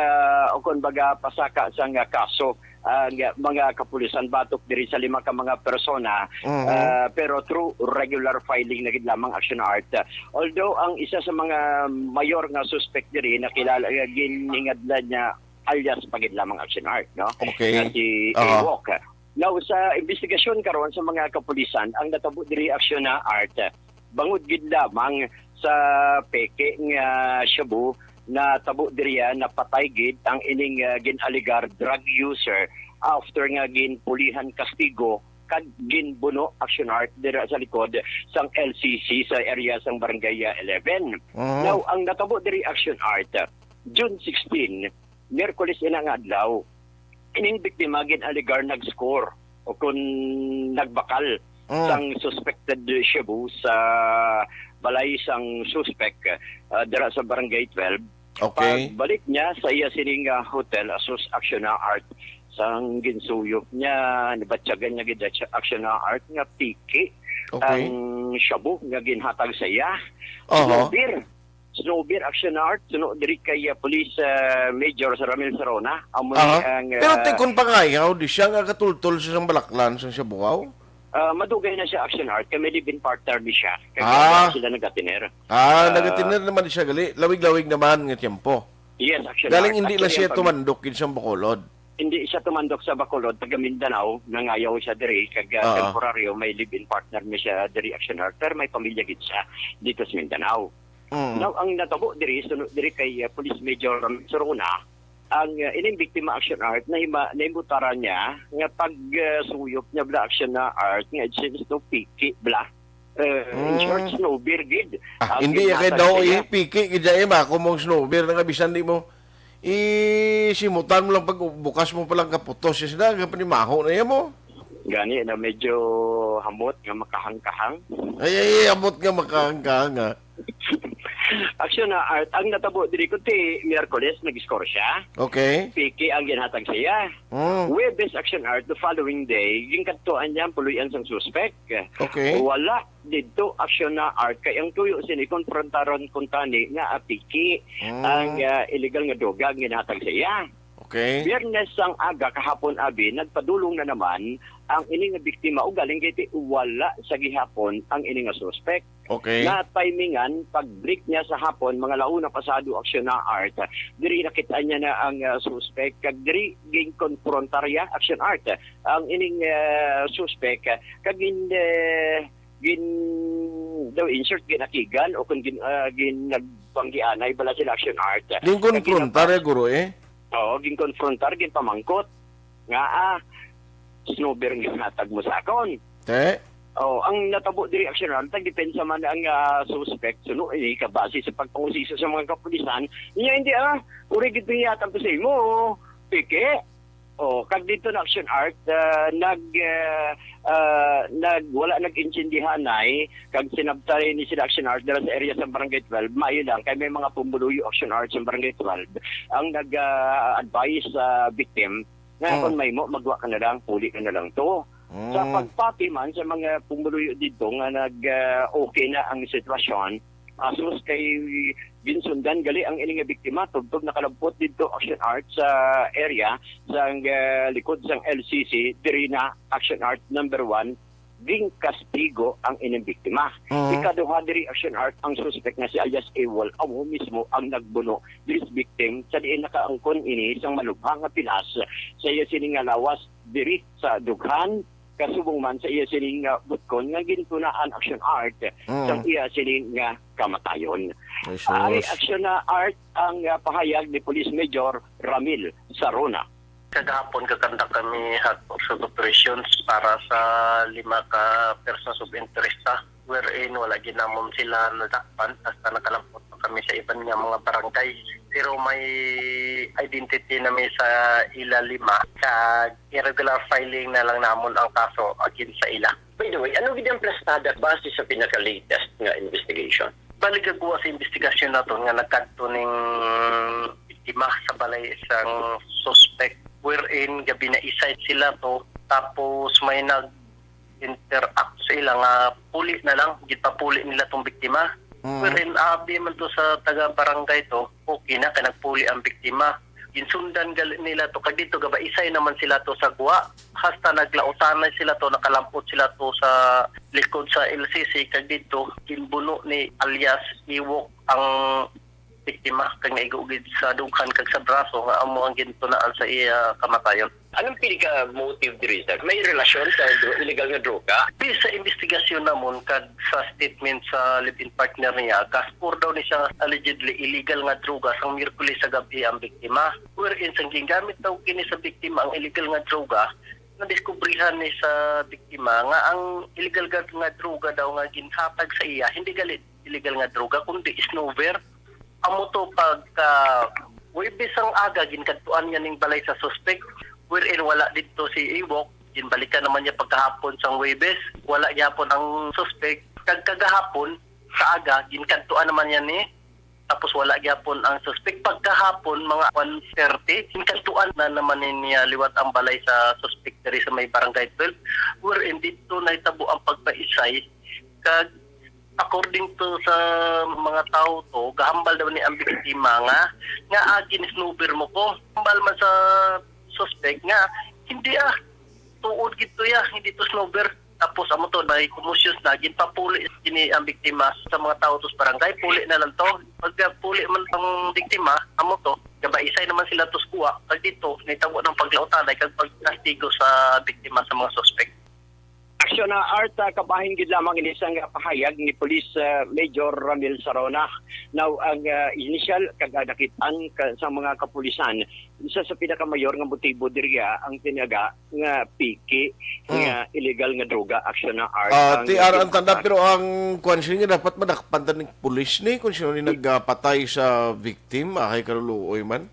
o kon baga, pasaka sa nga kaso ang mga kapulisan batok diri sa lima ka mga persona, Mhm. ah, pero through regular filing na gid lamang, Action Art. Although ang isa sa mga mayor nga suspect diri nakilala, ah, ginhingadlan niya alias pa gid lamang, Action Art, no? Okay. Na si Aha. Ewok. Now, sa investigasyon karon sa mga kapulisan, ang natabo diri, Action na Art, bangod gid lamang sa peke nga shabu, natabo diri, ah, napatay gid ang ining, ah, gin-alegar drug user after nga ginpulihan kastigo kag ginbuno, Action Art, dira sa likod sang L C C sa area sang Barangay, ah, eleven. Mhm. Now, ang natabo diri, Action Art, June sixteen, Miyerkules ina nga adlaw, ining biktima gin-alegar nag-score o kon nagbakal Mm. sang suspected shabu sa balay sang suspect, ah, dira sa Barangay twelve. Okay. Pagbalik niya sa iya sining, ah, hotel, asus Action na Art, sang ginsuyop niya, nabatyagan niya gid, Action na Art, nga piki Okay. ang shabu nga ginhatag sa iya. Aha. Snowbeer. Snowbeer, Action Art, suno diri kay, ah, Police, ah, Major Ramil Sarona. Amo ni Aha. ang, Pero ah, ti, kung pangayaw, di siya nga katultol sa isang balaklan sa shabu, aw? Ah, madugay na siya, Action Art, kay may live-in partner ni siya. Kag Ah. sila nag-atiner. Ah, Ah. nag-atiner naman siya gali. Lawig-lawig naman nga tiyempo. Yes, Action Galing Art. Hindi lang Actually, siya ang pamilya tumandok gid sa Bacolod. Hindi siya tumandok sa Bacolod, taga Mindanao, nangayaw siya diri, kag, ah, Oo. temporaryo, may live-in partner ni siya diri, Action Art, pero may pamilya gid siya dito sa Mindanao. Mm. Now, ang natabo diri, suno diri kay, ah, Police Major Ramil Sorona, ang, ah, ining biktima, Action Art, nahima-, nahimutaran niya nga pag, ah, suyop niya bala, Action na Art, nga it seems to piki bala. Eh, in Mm. short, snowbeer gid Ah, ang hindi, kay ginhatag daw sa iya. Ipiki gid siya, eh, ba, kung mong snowbeer na nga bisan di mo, isimutan mo lang pag bukas mo palang kaputos, siya sila, nga panimaho na yan mo. Gani na medyo hamot nga makahangkahang. Ay, ay, ay, hamot nga makahangkahang, ah. Action na Art, ang natabo diri ko ti Miyerkules, nag-score siya. Okay. Piki ang ginhatag sa iya. Mm. Huwebes, Action Art, the following day, ginkadtuan niya ang puloy-an sang suspect. Okay. Wala didto, Action na Art, kay ang tuyo sini konfrontaron kuntani nga apiki Mm. ang, ah, illegal nga droga ang ginhatag sa iya. Okay. Biyernes sang aga kahapon, abi, nagpadulong na naman ang ini nga biktima, ugaling kay ti wala sa gihapon ang ini nga suspect. Okay. Na timingan, pag-break niya sa hapon, mga launa pasado, Action na Art, diri nakita niya na ang, ah, suspect, kag diri ginkonfrontar niya, Action Art, ang ining, ah, suspect, kag gin, eh, gin, daw, in short, ginakigan o kung gin, ah, gin, nagbanggianay bala sila, Action Art. Ginkonfrontar, Kag ginapa- eh, guro, eh? Oo, ginkonfrontar, ginpamangkot. Nga, ah, snowbeer ang ginhatag mo sa akon. Te? Oh, ang natabo diri, Action Art, nagdepensa man ang, ah, suspect, suno, eh, kabase sa pagpangusisa sa mga kapulisan. Niya, hindi, ah, uri gid yata ko sa imo, peke. Oh, kag dito na Action Art, ah, nag, ah, ah, nag, wala nag-intindihanay, kag sinabtay ni sila Action Art dira sa area sa Barangay twelve. Maayo lang, kay may mga pumuluyo Action Art sa Barangay twelve ang nag, ah, advise sa victim nga Mm. kung may mo, magwa ka na lang, puli ka na lang to. Sa Mm. pagpati man sa mga pumuluyo dito nga nag, ah, okay na ang sitwasyon, asus kay ginsundan gali ang ini nga biktima, tubtob nakalampot didto Action Art sa area sang, ah, likod sang L C C, diri na Action Art number one, ginkastigo ang ining biktima. Mhm. Ikaduha diri Action Art ang suspek nga si alias Ewok, amo mismo ang nagbuno diri sa victim, sa diin nakaangkon ini sang malubha nga pilas sa iya sini nga lawas diri sa dughan, kasubong man sa iya sini nga butkon nga gintunaan Action Art Mm. sang iya sini nga kamatayon. Ay, Ari sus. Action na Art ang, ah, pahayag ni Police Major Ramil Sarona. Kagahapon, kakanta kami hot pursuit operations para sa lima ka persons of interest, ha, wherein wala ginamon sila nadakpan hasta nakalampot pa kami sa iban nga mga barangay. Pero may identity na mi sa ila lima, kag irregular filing na lang namon ang kaso against sa ila. By the way, ano gid ang prestada base sa pinaka-latest nga investigation? Bali, gagwa sa investigasyon naton nga nagkadto ning biktima sa balay sang suspect, wherein gabi na isay sila to, tapos may nag-interact sa ila nga puli na lang, gipapuli nila tong biktima. Mm. Wherein, abi man to sa taga-barangay to, okay na, kay nagpuli ang biktima. Ginsundan gali nila to, kag dito gabaisay naman sila to sa guwa. Hasta naglautanay sila to, nakalampot sila to sa likod sa L C C, kag dito, ginbuno ni alias Ewok ang biktima, kag naigo gid sa dughan kag sa braso, nga amo ang gintunaan sa iya kamatayon. Anong pinaka-motive diri, sir? May relasyon sa dro-, illegal nga droga? Based sa investigasyon namon kag sa statement sa live-in partner niya, kaspor daw ni siya allegedly illegal nga droga sang Miyerkules sa gab-i ang biktima. Wherein, sang gingamit daw kini sa biktima ang illegal nga droga, nadiskubrihan ni sa biktima nga ang illegal nga, nga droga daw nga ginhatag sa iya, hindi gali illegal nga droga, kundi snover. Amo to, pagka Huwebes sang aga, ginkadtuan niya ning balay sa suspek, wherein wala didto si Ewok. Ginbalikan naman niya pagkahapon sang Huwebes, wala gihapon ang suspek. Kag kagahapon sa aga, ginkadtuan naman niya ni, tapos wala gihapon ang suspek. Pagkahapon, mga one thirty, ginkadtuan na naman ni niya liwat ang balay sa suspek diri sa may Barangay twelve, wherein didto nahitabo ang pagpaisay. Kag according to sa mga tao to, gahambal daw ni ang biktima nga, nga agi ni snover mo ko. Hambal man sa suspect nga, hindi ah, tuod gid to ya, hindi to snover. Tapos amo to, may kumusyon na, ginpapuli kini ang biktima sa mga tao to sa barangay, puli na lang to. Pag puli man ang biktima, amo to, gabaisay naman sila to sa kuha, kag dito, nitabo ng paglautan ay kag pagkastigo sa biktima sa mga suspect. Aksyon na Art, ah, kabahin gid lamang ini sang pahayag ni Police, ah, Major Ramil Sarona. Now, ang, ah, initial kag, ah, nakit-an ka, sa mga kapulisan, isa sa pinakamayor nga motibo diri, ah, ang tinaga nga piki Mm. nga illegal nga droga, Aksyon na Art. Ah, ang T R ang tanda, ginpatay. Pero ang kwan siya nga dapat madakpan ta ning pulis ni kung sino ni nagpatay sa victim, ahay kaluluoy man.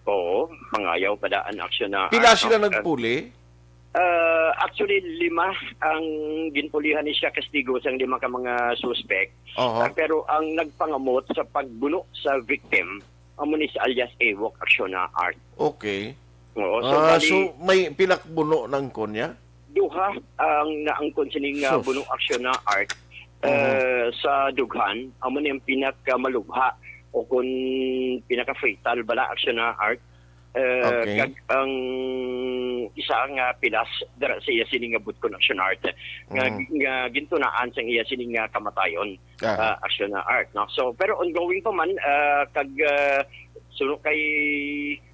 Oo, mangayaw pa daan, Aksyon na Pila Art, sila no? Nagpuli? Ah, actually, lima ang ginpulihan ni siya kastigo sang lima ka mga suspek. Oho. Ah, pero ang nagpangamot sa pagbuno sa victim, amo ni si alias Ewok, Aksyon na Art. Okay. Oo, so, Ah, bali, so may pilak buno nang konya? Duha ang naangkon sining, ah, Sus. Buno, Aksyon na Art, Mhm. ah, sa dughan, amo ni ang pinakamalubha o kung pinaka-fatal bala, Aksyon na Art. Eh, Okay. Kag ang isa nga pilas dira sa iya sini nga butkon, Aksyon Art, nga, Mm. nga gintunaan sang iya sini nga kamatayon, Aha. Ah, Aksyon Art, no? So, pero ongoing pa man, ah, kag, ah, suno kay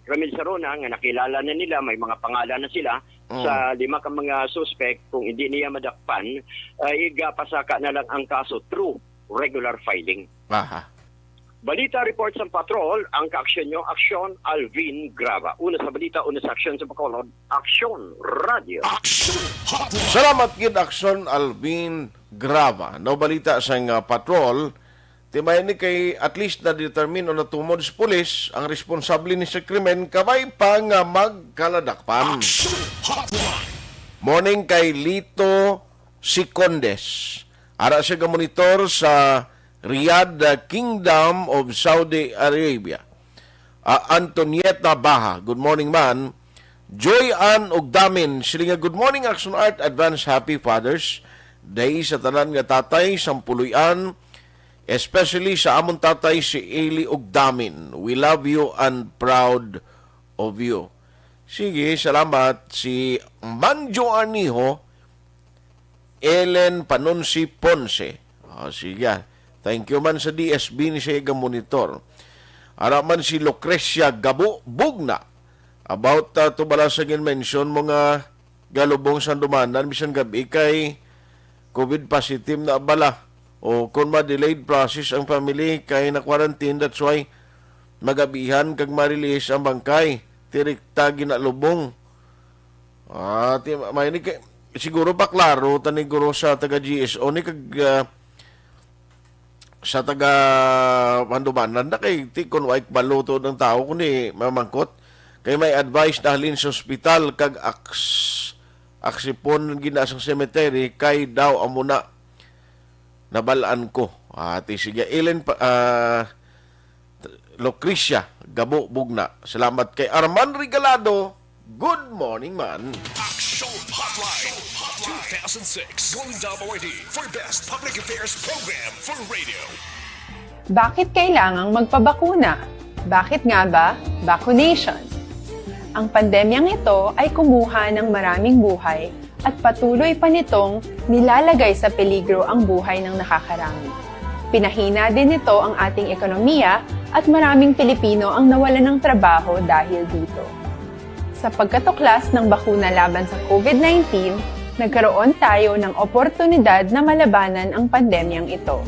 Ramil Sarona nga nakilala na nila, may mga pangalan na sila Mm. sa lima ka mga suspect, kung hindi niya madakpan, ah, igapasaka na lang ang kaso through regular filing. Aha. Balita report sa Patrol, ang kaaksyon nyo, Aksyon Alvin Graba. Una sa balita, una sa aksyon sa Bacolod, Aksyon Radio. Aksyon Hotline. Salamat gid, Aksyon Alvin Graba. No, balita sa nga Patrol, Ti may ni kay at least na-determine o natumod sa pulis ang responsable ni sa krimen, kabay pa nga magkaladakpan. Morning kay Lito Sicondes. Ara siya ga-monitor sa Riyadh, uh, Kingdom of Saudi Arabia. Ah, Antonieta Baha, good morning, man. Joy Ann Ugdamin, siling nga, "Good morning, Action Art. Advance happy Father's Day sa tanan nga tatay sang puloy-an, especially sa amon tatay si Eli Ugdamin. We love you and proud of you." Sige, salamat. Si Manjo Arnijo, Ellen Panunsi Ponce. Ah, sige. Thank you man sa D S B ni siya ga-monitor. Ara man si Lucrecia Gabo Bugna. About, ah, to bala sa gin-mention mo nga galubong sa Handumanan, bisan gab-i kay COVID positive na bala. O kung ma-delayed process ang family kay na-quarantine, that's why magabihan kag ma-release ang bangkay. Direkta ginalubong. Ah, ti-, may ni kay, siguro pa klaro tani guro sa taga G S O ni kag, ah, sa taga Handumanan na kay ti kun way kabalo to ang tawo kundi mamangkot kay may advice na halin sa ospital kag aks-, aksipon gina sang cemetery kay daw amo na nabal-an ko. Ati sige, Ellen pa, ah, Lucrecia Gabo Bugna. Salamat kay Arman Regalado. Good morning, man. Action Hotline two thousand six, Golden Dome Awardee for Best Public Affairs Program for Radio. Bakit kailangang magpabakuna? Bakit nga ba vaccination? Ang pandemyang ito ay kumuha ng maraming buhay at patuloy pa nitong nilalagay sa peligro ang buhay ng nakakarami. Pinahina din nito ang ating ekonomiya at maraming Pilipino ang nawalan ng trabaho dahil dito. Sa pagkatuklas ng bakuna laban sa COVID nineteen, nagkaroon tayo ng oportunidad na malabanan ang pandemyang ito.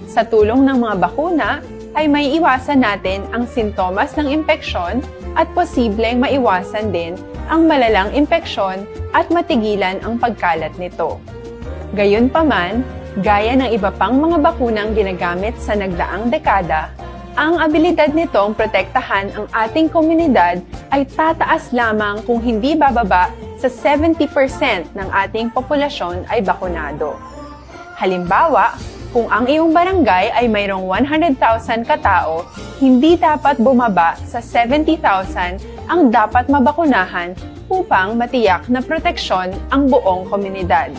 Sa tulong ng mga bakuna, ay maiiwasan natin ang sintomas ng impeksyon at posibleng maiwasan din ang malalang impeksyon at matigilan ang pagkalat nito. Gayunpaman, gaya ng iba pang mga bakunang ginagamit sa nagdaang dekada, ang abilidad nitong protektahan ang ating komunidad ay tataas lamang kung hindi bababa sa seventy percent ng ating populasyon ay bakunado. Halimbawa, kung ang iyong barangay ay mayroong one hundred thousand ka tawo, hindi dapat bumaba sa seventy thousand ang dapat mabakunahan upang matiyak na proteksyon ang buong komunidad.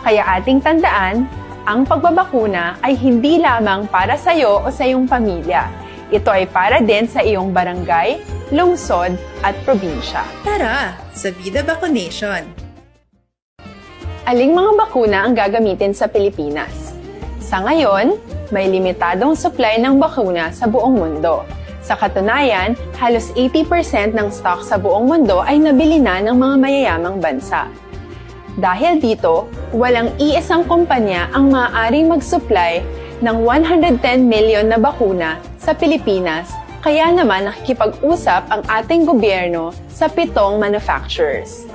Kaya ating tandaan, ang pagbabakuna ay hindi lamang para sa iyo o sa iyong pamilya. Ito ay para din sa iyong barangay, lungsod, at probinsya. Tara, sa Vida Vaccination! Aling mga bakuna ang gagamitin sa Pilipinas? Sa ngayon, may limitadong supply ng bakuna sa buong mundo. Sa katunayan, halos eighty percent ng stock sa buong mundo ay nabili na ng mga mayayamang bansa. Dahil dito, walang iisang kumpanya ang maaaring mag-supply ng one hundred ten million na bakuna sa Pilipinas, kaya naman nakikipag-usap ang ating gobyerno sa pitong manufacturers.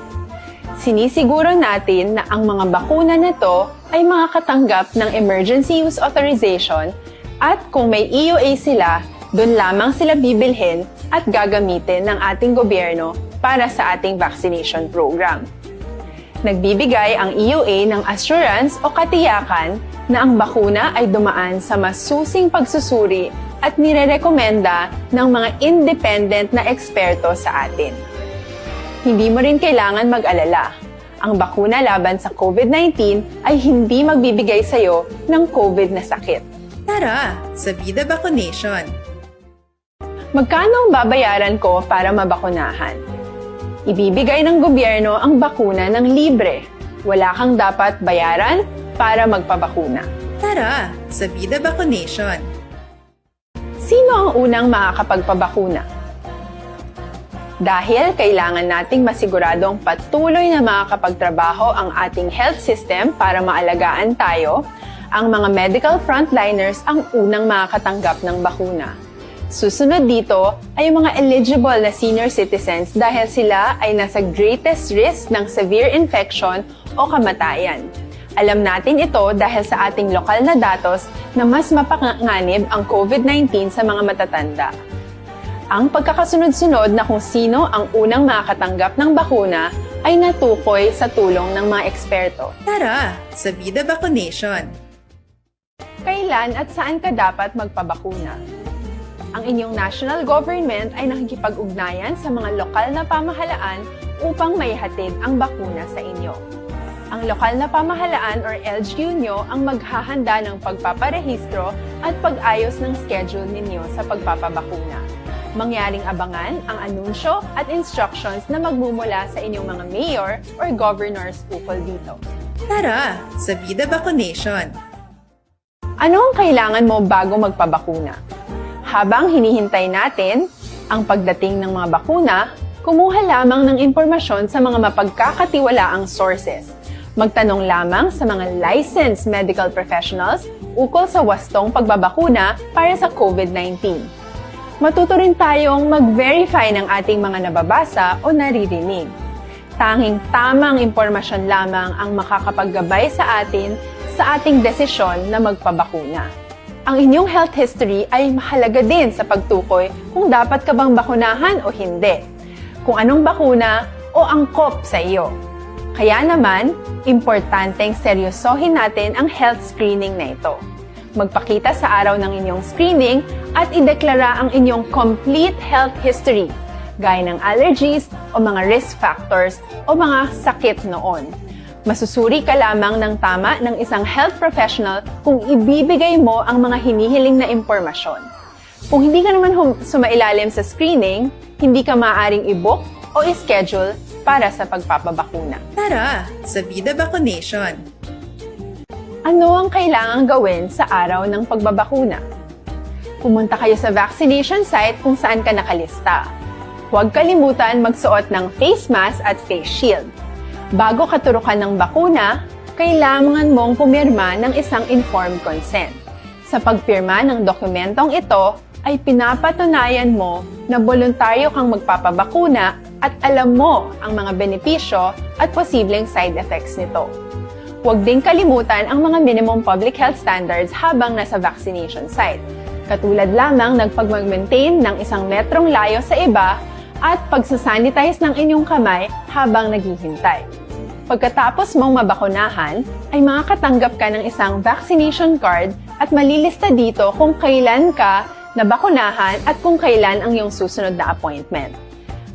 Sinisiguro natin na ang mga bakuna na to ay makakatanggap ng emergency use authorization at kung may E U A sila, dun lamang sila bibilhin at gagamitin ng ating gobyerno para sa ating vaccination program. Nagbibigay ang E U A ng assurance o katiyakan na ang bakuna ay dumaan sa masusing pagsusuri at nirerekomenda ng mga independent na eksperto sa atin. Hindi mo rin kailangan mag-alala. Ang bakuna laban sa COVID nineteen ay hindi magbibigay sa iyo ng COVID na sakit. Tara, sa Vida Vaccination! Magkano ang babayaran ko para mabakunahan? Ibibigay ng gobyerno ang bakuna ng libre. Wala kang dapat bayaran para magpabakuna. Tara, sa Vida Vaccination! Sino ang unang makakapagpabakuna? Dahil kailangan nating masiguradong patuloy na makakapagtrabaho ang ating health system para maalagaan tayo, ang mga medical frontliners ang unang makakatanggap ng bakuna. Susunod dito ay ang mga eligible na senior citizens dahil sila ay nasa greatest risk ng severe infection o kamatayan. Alam natin ito dahil sa ating lokal na datos na mas mapanganib ang COVID nineteen sa mga matatanda. Ang pagkakasunod-sunod na kung sino ang unang makakatanggap ng bakuna ay natukoy sa tulong ng mga eksperto. Tara sa Vida Vaccination! Kailan at saan ka dapat magpabakuna? Ang inyong national government ay nakikipag-ugnayan sa mga lokal na pamahalaan upang maihatid ang bakuna sa inyo. Ang lokal na pamahalaan or L G U nyo ang maghahanda ng pagpaparehistro at pag-ayos ng schedule ninyo sa pagpapabakuna. Mangyaring abangan ang anunsyo at instructions na magmumula sa inyong mga mayor or governors ukol dito. Tara sa Vida Vaccination! Ano ang kailangan mo bago magpabakuna? Habang hinihintay natin ang pagdating ng mga bakuna, kumuha lamang ng impormasyon sa mga mapagkakatiwalaang sources. Magtanong lamang sa mga licensed medical professionals ukol sa wastong pagbabakuna para sa COVID nineteen. Matuto rin tayong mag-verify ng ating mga nababasa o naririnig. Tanging tamang impormasyon lamang ang makakapaggabay sa atin sa ating desisyon na magpabakuna. Ang inyong health history ay mahalaga din sa pagtukoy kung dapat ka bang bakunahan o hindi, kung anong bakuna o angkop sa iyo. Kaya naman, importanteng seryosohin natin ang health screening na ito. Magpakita sa araw ng inyong screening at ideklara ang inyong complete health history, gaya ng allergies o mga risk factors o mga sakit noon. Masusuri ka lamang ng tama ng isang health professional kung ibibigay mo ang mga hinihiling na impormasyon. Kung hindi ka naman hum- sumailalim sa screening, hindi ka maaaring i-book o i-schedule para sa pagpapabakuna. Tara sa Vida Vaccination! Ano ang kailangang gawin sa araw ng pagbabakuna? Pumunta kayo sa vaccination site kung saan ka nakalista. Huwag kalimutan magsuot ng face mask at face shield. Bago katurukan ng bakuna, kailangan mong pumirma ng isang informed consent. Sa pagpirma ng dokumentong ito, ay pinapatunayan mo na boluntaryo kang magpapabakuna at alam mo ang mga benepisyo at posibleng side effects nito. Huwag ding kalimutan ang mga minimum public health standards habang nasa vaccination site, katulad lamang ng pagmag-maintain ng isang metrong layo sa iba at pagsasanitize ng inyong kamay habang naghihintay. Pagkatapos mong mabakunahan, ay makakatanggap ka ng isang vaccination card at malilista dito kung kailan ka nabakunahan at kung kailan ang iyong susunod na appointment.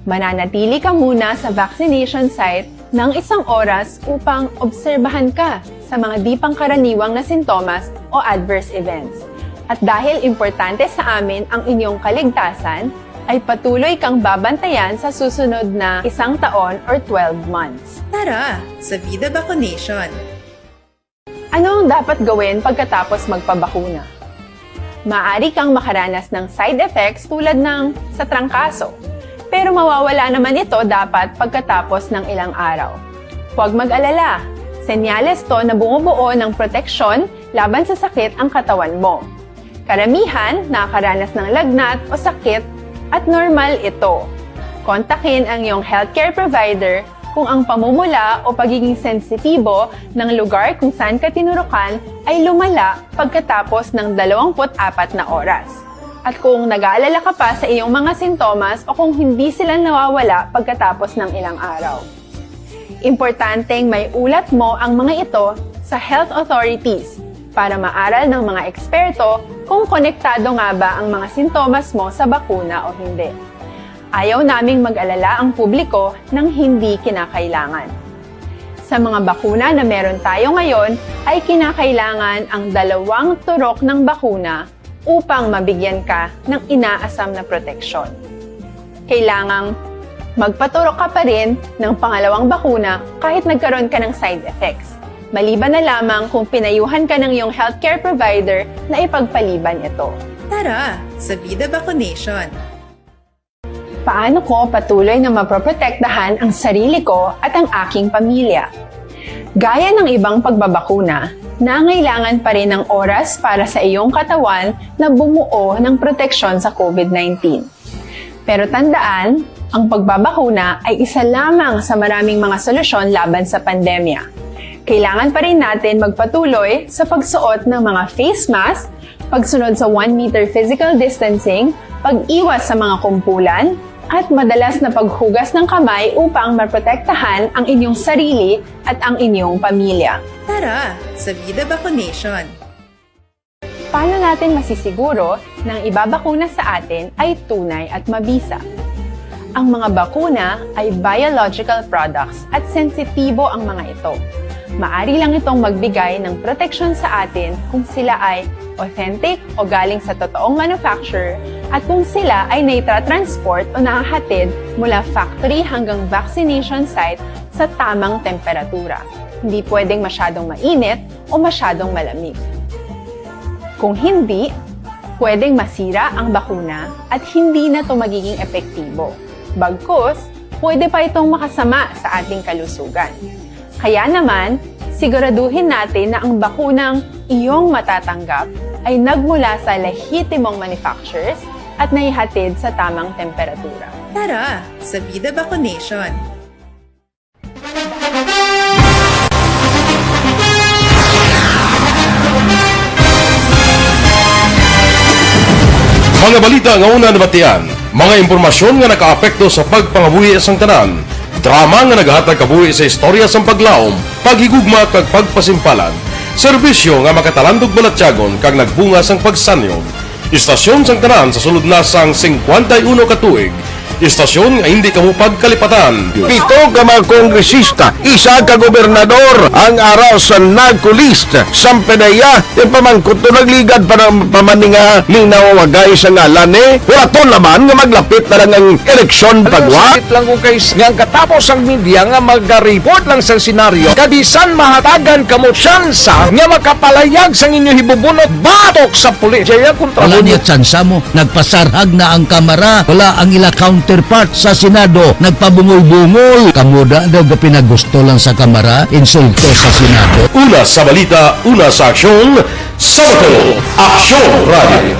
Mananatili ka muna sa vaccination site ng isang oras upang obserbahan ka sa mga di pangkaraniwang na sintomas o adverse events. At dahil importante sa amin ang inyong kaligtasan, ay patuloy kang babantayan sa susunod na isang taon or twelve months. Tara sa Vida Vaccination! Ano ang dapat gawin pagkatapos magpabakuna? Maaari kang makaranas ng side effects tulad ng sa trangkaso, pero mawawala naman ito dapat pagkatapos ng ilang araw. Huwag mag-alala, senyales to na bumubuo ng proteksyon laban sa sakit ang katawan mo. Karamihan nakakaranas ng lagnat o sakit at normal ito. Kontakin ang iyong healthcare provider kung ang pamumula o pagiging sensitibo ng lugar kung saan ka tinurukan ay lumala pagkatapos ng dalawampu't apat na oras, at kung nag-aalala ka pa sa iyong mga sintomas o kung hindi sila nawawala pagkatapos ng ilang araw. Importanteng maiulat mo ang mga ito sa health authorities para maaral ng mga eksperto kung konektado nga ba ang mga sintomas mo sa bakuna o hindi. Ayaw naming mag-alala ang publiko ng hindi kinakailangan. Sa mga bakuna na meron tayo ngayon, ay kinakailangan ang dalawang turok ng bakuna upang mabigyan ka ng inaasam na proteksyon. Kailangang magpaturok ka pa rin ng pangalawang bakuna kahit nagkaroon ka ng side effects, maliban na lamang kung pinayuhan ka ng iyong healthcare provider na ipagpaliban ito. Tara sa Vida Vaccination! Paano ko patuloy na mapoprotektahan ang sarili ko at ang aking pamilya? Gaya ng ibang pagbabakuna, nangailangan pa rin ng oras para sa iyong katawan na bumuo ng proteksyon sa COVID nineteen. Pero tandaan, ang pagbabakuna ay isa lamang sa maraming mga solusyon laban sa pandemya. Kailangan pa rin natin magpatuloy sa pagsuot ng mga face mask, pagsunod sa one meter physical distancing, pag-iwas sa mga kumpulan, at madalas na paghugas ng kamay upang maprotektahan ang inyong sarili at ang inyong pamilya. Tara sa Vida Vaccination! Paano natin masisiguro na ang ibabakuna sa atin ay tunay at mabisa? Ang mga bakuna ay biological products at sensitibo ang mga ito. Maari lang itong magbigay ng proteksyon sa atin kung sila ay authentic o galing sa totoong manufacturer at kung sila ay naitra-transport o nahahatid mula factory hanggang vaccination site sa tamang temperatura. Hindi pwedeng masyadong mainit o masyadong malamig. Kung hindi, pwedeng masira ang bakuna at hindi na ito magiging epektibo. Bagkus, pwede pa itong makasama sa ating kalusugan. Kaya naman, siguraduhin natin na ang bakunang iyong matatanggap ay nagmula sa lehitimong manufacturers at naihatid sa tamang temperatura. Tara sa Vida Vaccination! Mga balita nga una nabatian, mga impormasyon nga nakaapekto sa pagpangabuhi sang tanan, drama nga nagahatag kabuhi sa istorya sang paglaom, paghigugma kag pagpasimpalan, serbisyo nga makatalandog balatyagon kag nagbunga sang pagsanyog. Istasyon sang tanan sa sulod na sang singkwenta y uno ka tuig. Istasyon nga hindi kamo pagkalipatan. Pito ka mga kongresista, isa ka gobernador ang ara sa narco list sang PDEA. Ipamangkot to, nagligad pa ng pamaninga ni nawawagay sa ngalan ni. Wala to laman nga maglapit na lang ang eleksyon pagwa. Sakit lang ko kay s-, nga ang katapos ang media nga magariport lang sa senaryo, kabisan mahatagan kamo tsansa nga makapalayag sang inyo hibubunot batok sa pulis. Jaya kontra Wala mo. Niya tsansa mo. Nagpasarhag na ang Kamara. Wala ang ila counterpart sa Senado. Nagpabungol-bungol. Kamo da daw ga pinagusto lang sa Kamara. Insulto sa Senado. Una sa balita, una sa aksyon, sa Bacolod, Aksyon Radio.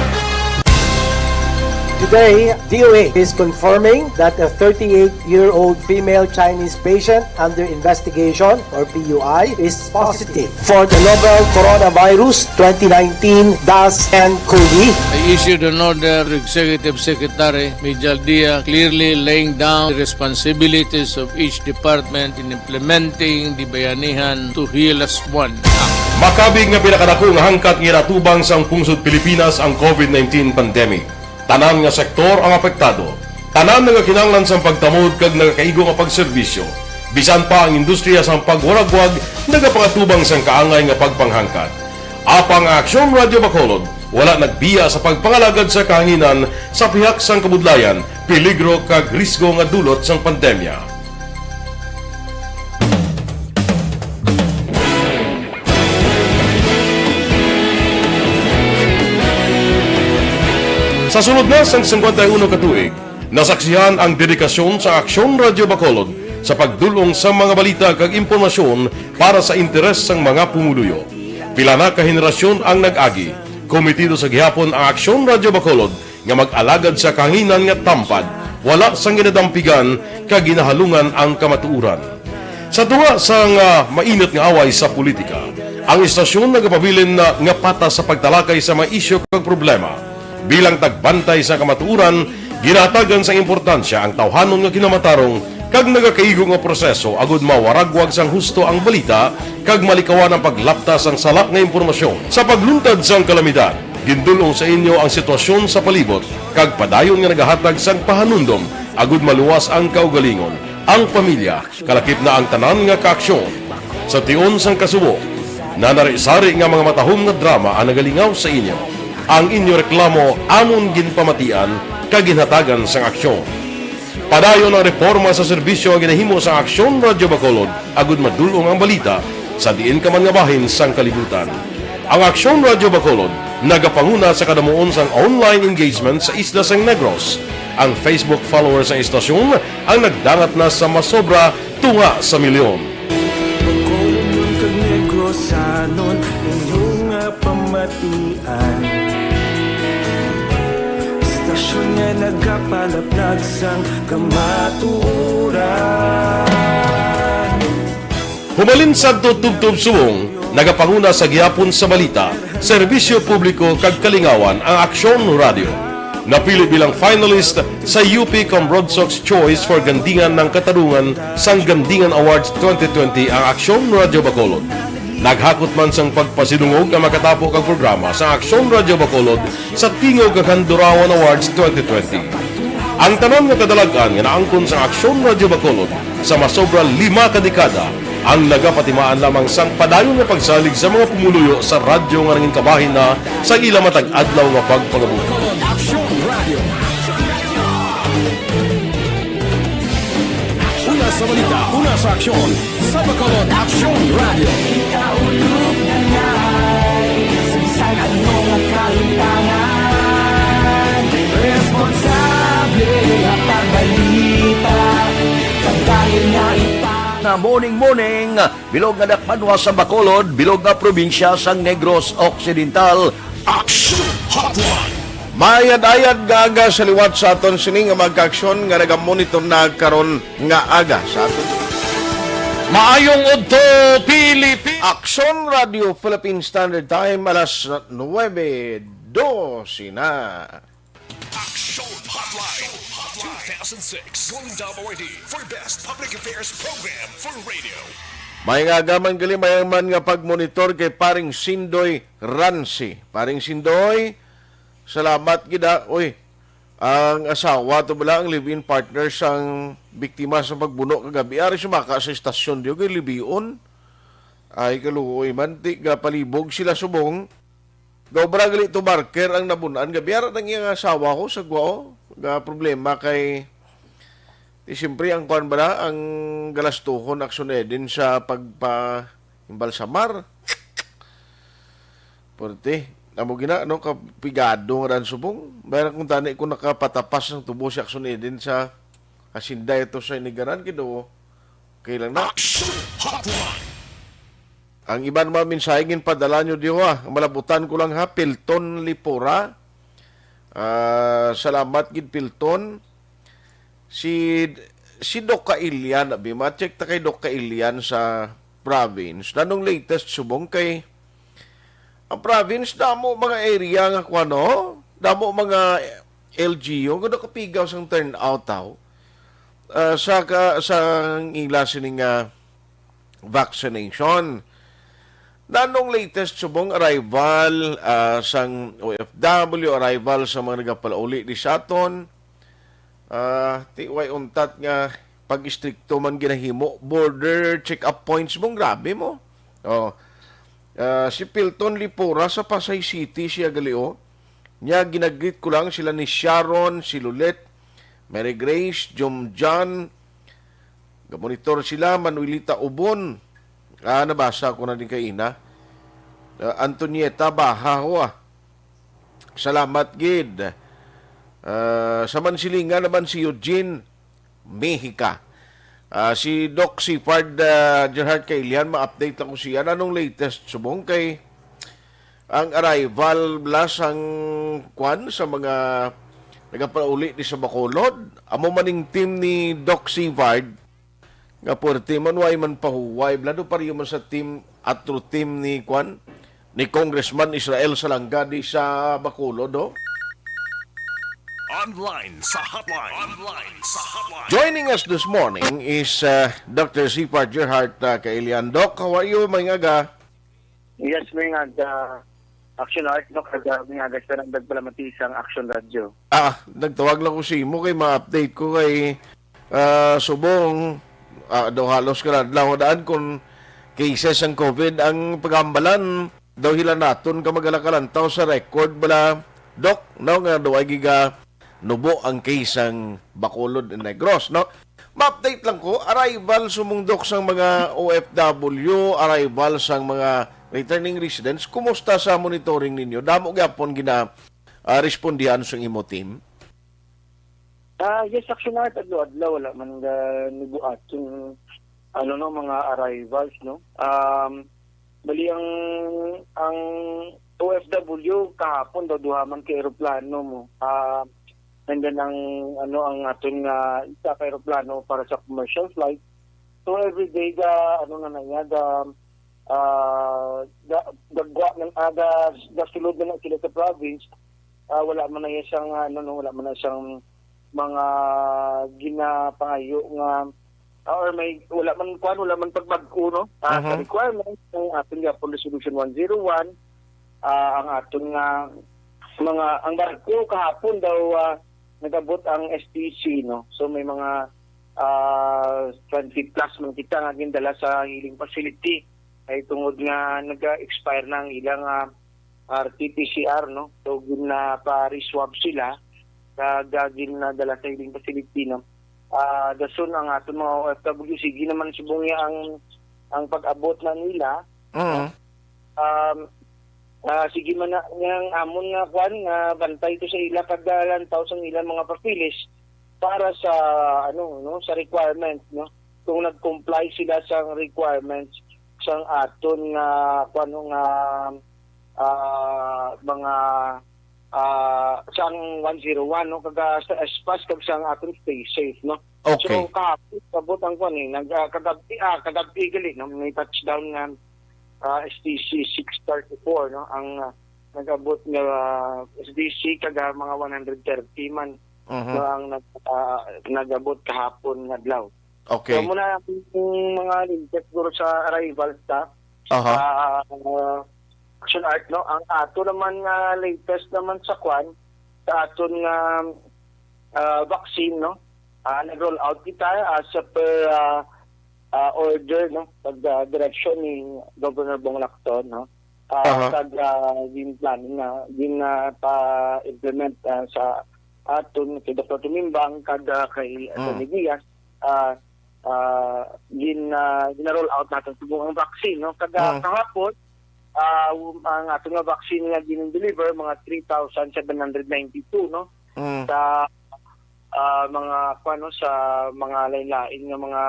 Today, D O H is confirming that a thirty-eight-year-old female Chinese patient under investigation, or P U I, is positive for the novel Coronavirus twenty nineteen dash N COVID. I issued an order to Executive Secretary Mijal Dia, clearly laying down the responsibilities of each department in implementing the Bayanihan to Heal As One Act. Makabig nga pinakadako nga hangkat nga ginatubang sang pungsod Pilipinas ang COVID nineteen pandemic. Tanan nga sektor ang apektado. Tanan nagakinahanglan sang pagtamod kag nagakaigo nga pagserbisyo. Bisan pa ang industriya sang pagwaragwag nagapangatubang sang kaangay nga pagpanghangkat. Apang ang Aksyon Radyo Bacolod wala nagbiya sa pagpangalagad sa kahanginan sa pihak sang kabudlayan, peligro kag risgo nga dulot sang pandemya. Sa sulod na sang singkwenta y uno ka tuig, nasaksihan ang dedikasyon sa Aksyon Radyo Bacolod sa pagdul-ong sa mga balita kag impormasyon para sa interes sang mga pumuluyo. Pila na ka henerasyon ang nag-agi. Komitido sa gihapon ang Aksyon Radyo Bacolod nga mag-alagad sa kahanginan nga tampad, wala sang ginadampigan kag ginahalungan ang kamatuoran. Sa tunga sang, ah, mainit nga away sa politika, ang istasyon nagapabilin na nga patas sa pagtalakay sa mga isyu kag problema. Bilang tagbantay sa kamatuoran, ginahatagan sang importansya ang tawhanon nga kinamatarong kag nagakaigo nga proseso agud mawaragwag sang husto ang balita kag malikawan ang paglapta sang sala nga impormasyon. Sa pagluntad sang kalamidad, gindul-ong sa inyo ang sitwasyon sa palibot kag padayon nga nagahatag sang pahanumdom agud maluwas ang kaugalingon, ang pamilya, kalakip na ang tanan nga kaaksyon. Sa tion sang kasubo, nanari-sari nga mga matahom nga drama ang nagalingaw sa inyo. Ang inyo reklamo amon ginpamatian kag ginhatagan sang aksyon. Padayon ang reporma sa serbisyo nga ginahimo sang Aksyon Radyo Bacolod agud madul-ong ang balita sa diin ka man nga bahin sang kalibutan. Ang Aksyon Radyo Bacolod nagapanguna sa kadamuon sang online engagement sa isla sang Negros. Ang Facebook followers sang istasyon ang nagdangat na sa masobra tunga sa milyon. Bacolodnon kag Negrosanon, inyo nga pamatian. Istasyon nga nagapalaplag sang kamatuoran. Humalin sadto tubtob subong, nagapanguna sa gihapon sa balita, serbisyo publiko kag kalingawan ang Aksyon Radio. Napili bilang finalist sa U P Comrodsox Choice for Gandingan ng Katarungan sang Gandingan Awards twenty twenty ang Aksyon Radio Bacolod. Naghakot man sang pagpasidungog nga makatapo kag programa sa Aksyon Radio Bacolod sa Tingog kag Handurawan Awards twenty twenty. Ang tanan nga kadalag-an nga naangkon sa Aksyon Radio Bacolod sa masobra lima ka dekada ang nagapatimaan lamang sang padayon nga pagsalig sa mga pumuluyo sa radyo nga nangin kabahin na sa ila matag adlaw nga pagpangabuhi. Aksyon Radio. Una sa balita, una sa aksyon, sa Bacolod Aksyon Radio. Kita ulog na nais, bisan ano nga kalimtangan, responsable nga pagbalita, kag dahil nga ipang- Na morning, morning, bilog nga dakbanwa sa Bacolod, bilog nga probinsya sang Negros Occidental. Action Hotline. Maayad-ayad nga aga sa liwat sa aton sini nga mga kaaksyon nga nagamonitor na karon nga aga sa aton. Maayong udto, Pilipinas! Aksyon Radio Philippine Standard Time, alas nuebe dose na. Action Hotline two thousand six Golden Dome Awardee for Best Public Affairs Program for Radio. May nga agaman gali, may man nga pagmonitor kay Paring Sindoy Ransi. Paring Sindoy, salamat gid, ah. Uy, ang asawa to bala, ang live-in partner sang biktima sa pagbuno kagabi, ari sumaka sa istasyon diyo kay libion. Ay, kaluoy man, ti, gapalibog sila subong. Gaobra gali to, barker ang nabun-an. Gabi ara nang iyang asawa ko sa gwa, oh. Ga problema kay, ti, siyempre, ang kuan bala, ang galastuhon, Aksyon Eden, sa pagpa-imbalsamar. Pwerte. Amo gina, no, kapigado nga daan subong. Mayroon kung tani kung nakapatapas ng tubo si Aksyon Eden sa asinda ito sa Inigaran, Ginoo. Kailan na? Action Hotline. Ang iban mga mensahe ginpadala nyo diho, ha. Malabutan ko lang, ha. Pilton Lipora. Ah, salamat gid, Pilton. Si, si Doc Kailian, abi, ma-check ta kay Doc Kailian sa province. Nanong latest subong kay ang province, damo mga area nga kuwan, no? Damo mga L G U, kuno kapigaw sang turnout, taw. Ah, sa ka, sa ila sini nga vaccination. Nanong latest subong arrival, ah, sang O F W, arrival sa mga nagapalauli di sa aton? Ah, ti way untat nga pag-istrikto man ginahimo, border check-up points mo, grabe mo. Oh. Ah, si Pilton Lipura sa Pasay City, siya gali, oh. Nya, ginagreet ko lang sila ni Sharon, si Lulet, Mary Grace, Jom John, gamonitor sila, Manuelita Ubon. Ah, nabasa ko na din kay ina. Ah, Antonieta Baha, ho, ah. Salamat gid. Ah, sa Mansilingan naman si Eugene Mexica. Ah, si Doc Sipard, ah, Gerhard Kailian, ma-update lang ko siya. Anong latest subong kay ang arrival bala sang kwan sa mga nagapauli di sa Bacolod? Amo maning team ni Doc Sipard nga puwerte man, way man pahuway. Blado pareho man sa team, atro team ni kwan, ni Congressman Israel Salanga di sa Bacolod, oh. Online sa hotline. Online sa hotline. Joining us this morning is, uh, Doctor Sipard Gerhart, uh, Kailian. Doc, how are you? May nga ga? Yes, may nga ga. Action Art, no? Kag, uh, may nga ga sa nagpalamati sang Action Radio. Ah, nagtawag lang ko sa imo kay ma-update ko kay, ah, subong, ah, daw halos kada adlaw daan kung cases ang COVID ang pagambalan. Daw hila naton ka magalakalantaw sa record bala, Doc, no, nga daw ay giga nubo ang case sang Bacolod and Negros, no? Ma-update lang ko, arrival sumong, Doc, sang mga O F W, arrival sang mga returning residents, kumusta sa monitoring ninyo? Damo gyapon gina, ah, respondihan sang imo team? Ah, yes, Action Art, adlaw-adlaw, wala man nga nibuhat yung, ano, no, mga arrivals, no? Um, bali ang, ang O F W kahapon daw duha man ka eroplano mo. Ah, and then ang, ano, ang aton nga isa ka eroplano para sa commercial flight. So every day ga, ano na na iya, ga, ah, ga, gagwa na, ah, ga, gasulod na na sila sa province. Ah, wala man na iya siyang, ano, no, wala man na siyang mga ginapangayo nga, ah, or may, wala man, kuwan, wala man pagbag-o, no? Ah, sa Mhm. requirements ng ating Yapon Resolution one zero one, ah, ang aton nga mga, ang barko kahapon daw, ah, nagabot ang S T C, no? So may mga, ah, twenty plus man kita nga gindala sa healing facility kay tungod nga nag-expire na ang ilang, ah, R T P C R, no? So ginapa-reswab sila kag, ah, ginadala sa healing facility, no? Ah, dason ang aton mga O F W, sige naman subong niya ang, ang pag-abot na nila, no? Mm. Um, ah, sige man na, nga ang amon nga kwan, nga bantay to sa ila, kada lantaw sang ilang mga papeles para sa, ano, no, sa requirements, no? Kung nag-comply sila sa requirements sang aton nga, kwan, no, nga, ah, mga, ah, sang one zero one, no, kag, ah, sa S PAS kag sang aton Stay Safe, no? Okay. So, kahapon, abot ang kwan, eh, nag, ah, kagab-, ah, kagab-i gali, no, may touchdown nga, ah, S T C six thirty-four, no, ang, ah, nag-abot nga, ah, S T C kag, ah, mga one hundred thirty man, Mhm. no, ang nag, ah, nag-abot kahapon nga adlaw. Okay. So, muna ang mga latest siguro sa arrival sa, Aha. ah, Action Art, no? Ang ato naman nga latest naman sa kwan, sa aton nga, ah, vaccine, no? Ah, nag-roll out kita as per, ah, ah, order, no? Pag, ah, direksyon ni Governor Bong Lacson, no? Ah, Aha. kag, ah, gin-plan nga, gin, ah, pa-implement, ah, sa aton kay Doktor Tumimbang kag, ah, kay Mm. Attorney Diaz, ah, ah, gin, ah, gina-roll out naton subong ang vaccine, no? Kag, ah, Mm. kahapon, ah, um, ang aton nga vaccine nga gin-deliver, mga three thousand seven hundred ninety-two, no? Mm. Sa, ah, mga, kuwan, no, sa mga lain-lain nga mga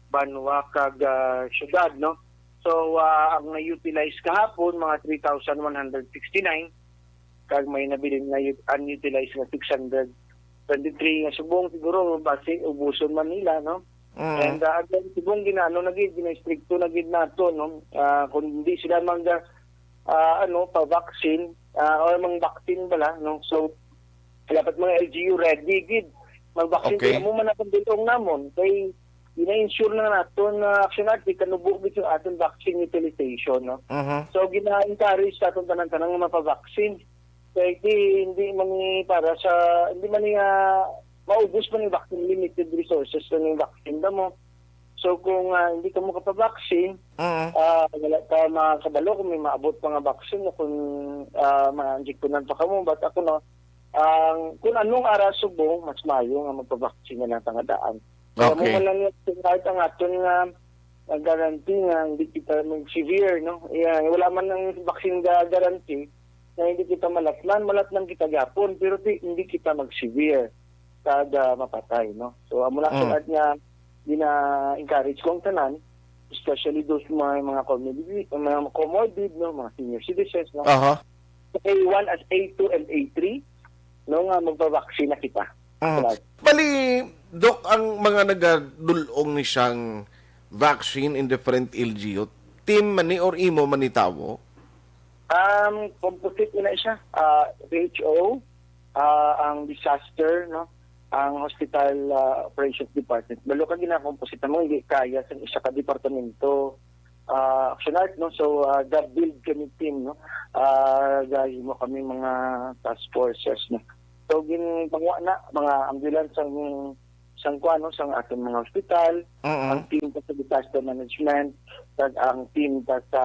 banwa kag, ah, syudad, no? So, ah, ang na-utilize kahapon, mga three thousand one hundred sixty-nine, kag may nabilin nga ut-, unutilized nga six hundred twenty-three nga subong, siguro basi ubuson man nila, no? Mm. And, ah, again, subong ginaano na gid, gina-istrikto na gid nato, no? Ah, kung hindi sila mag, ah, ano, pa-vaccine, ah, or mang vaccine bala, no? So, dapat mga L G U ready gid mag-vaccine. Okay. Kay amo man ang pagdulong namon. Kay gina-ensure na naton na Action Art, di kanubo gid yung aton vaccine utilization, no? Mhm. So, gina-encourage sa aton tanan-tanan nga mapa-vaccine. Kay di, hindi man ni para sa, hindi man ni, ah, maubos man yung vaccine, limited resources na yung vaccine na mo. So, kung, ah, hindi ka mo kapabaksin, Mm. ah, wala ka makabalo kung may maabot pa nga vaccine o kung, ah, ma-injectionan pa ka mo. But ako, no, ang, kung anong ara subong, mas mayo nga magpabaksin na lang tangadaan. Kaya mo Okay. man lang yung kahit ang aton nga, nga guarantee nga hindi kita mag-severe, no? Yeah, wala man ang vaccine ga guarantee na hindi kita malatnan, malatnan kita gapon, pero di, hindi kita mag-severe kada mapatay, no? So, amo na Mm. sunod nga gina-encourage ko ang tanan, especially those mga, mga comorbid, mga comorbid, no, mga senior citizens, no? Aha. Sa A one as A two and A three, no, nga magpa-vaccine na kita. Mm. Right. Bali, Doc, ang mga nagadulong ni siyang vaccine in different L G U, team man ni or imo man ni tawo? Um, composite na siya. Ah, W H O, ah, ang disaster, no? Ang hospital, ah, operations department. Balo ka gina-composite mo, hindi kaya sa isa ka departamento, ah, Action Art, no? So, ah, ga-build kami team, no? Ah, gahimo kami mga task forces, no? So, ginpangwa na, mga ambulance ang, sang kuan, no? Sang ating mga hospital, Mm. ang team pa sa disaster management, kag ang team pa sa,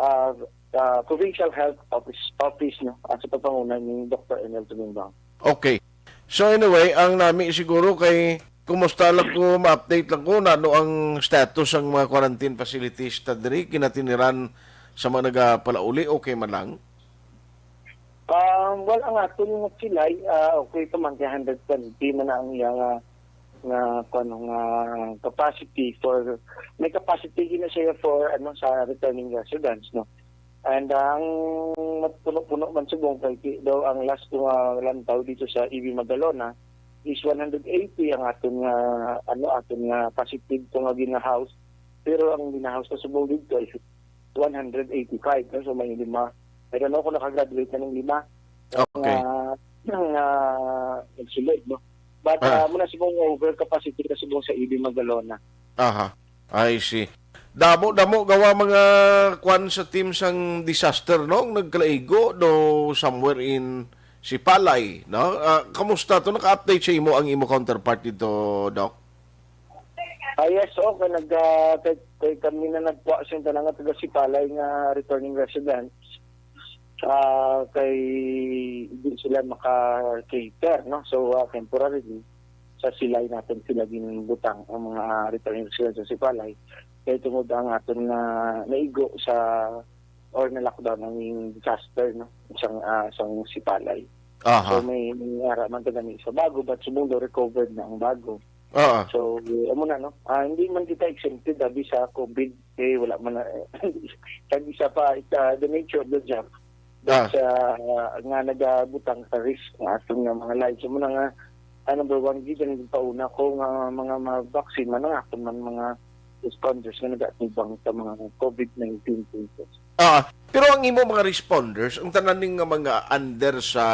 ah, ah, provincial health office, office, no? Ah, sa pagpanguna ni Doktor Enel Tumimbang. Okay. So anyway, ang nami siguro kay kumusta lang ko, ma-update lang ko na ano ang status sang mga quarantine facilities ta diri, kinatiniran sa mga nagapalauli, okay man lang? Ah, well, ang aton nga silay, ah, okay pa man, kay hundred twenty man ang iya nga, nga, kuwan, nga capacity for, may capacity gina siya for, ano, sa returning residents, no? And, ah, ang mat-, puno-puno man subong kay ki-, daw ang last ko nga lantaw dito sa E V Magalona, is one hundred eighty ang aton nga, ano, aton nga positive to nga gina-house. Pero ang gina-house na subong dito is one hundred eighty-five, no? So, may lima. I don't know kung nakagraduate na ng lima. Okay. Nga, nga nagsulod, no? But, Ah. ah, muna subong over capacity na subong sa E D Magalona. Aha. I see. Damo, damo gawa mga kwan sa team sang disaster, no? Nagkalaigo do somewhere in Sipalay, no? Ah, kamusta to? Naka-update sa imo ang imo counterpart dito, Doc? Ah, yes, okay. Nag, ah, kay, kay kami na nagkuha sa tanan nga taga Sipalay nga returning residents. Ah, kay di sila maka-cater, no? So, ah, temporarily, sa Silay natin sila ginbutang ang mga returning residents sa Sipalay. Kay tungod ang aton nga naigo sa or na-lockdown ang disaster, no? Isang, ah, isang Sipalay. Aha. So, may, may ara man to gani sa bago, but sumundo recovered na ang bago. Oo. So, amo na, no? Ah, hindi man kita exempted, abi, sa COVID. Eh, wala man na, kag isa pa, it, ah, the nature of the job. Ah. That's, ah, nga nagabutang sa risk ng aton nga mga lives. Amo na nga, ah, number one, gikan pauna ko nga mga, mga vaccine man ang aton man mga responders nga nagatubang sa mga COVID nineteen cases. Ah, pero ang imo mga responders, ang tanan ning nga mga under sa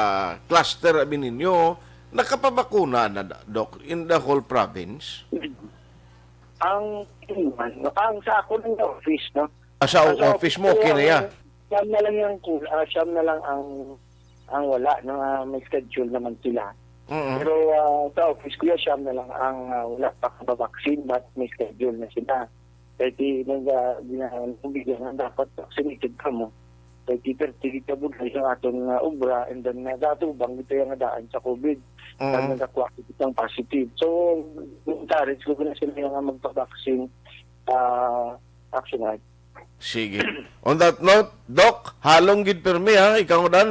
cluster, abi ninyo, nakapabakuna na, Doc, in the whole province? Ang, ang sa ako ng office, no? Ah, sa Ang sa office mo, ko, okay na ya? ang siyam na lang yung kul-, ah, siyam na lang ang, ang wala, no? Ah, may schedule naman sila. Mm-mm. Pero, ah, sa office ko, siyam na lang ang, ah, wala pa ka vaccine, but may schedule na sila. Kaya di, nag, ah, di na, nabigyan na dapat vaccinated ka mo. Kaya di, pero di ka budlay sa aton nga obra, and then nagatubang ito yung daan sa COVID. Mm. Ang nagkakuha ko isang positive. So, encourage ko na sila nga magpa-vaccine, ah, action, right? Sige. On that note, Doc, halong gid permi, ha. Ikaw dan,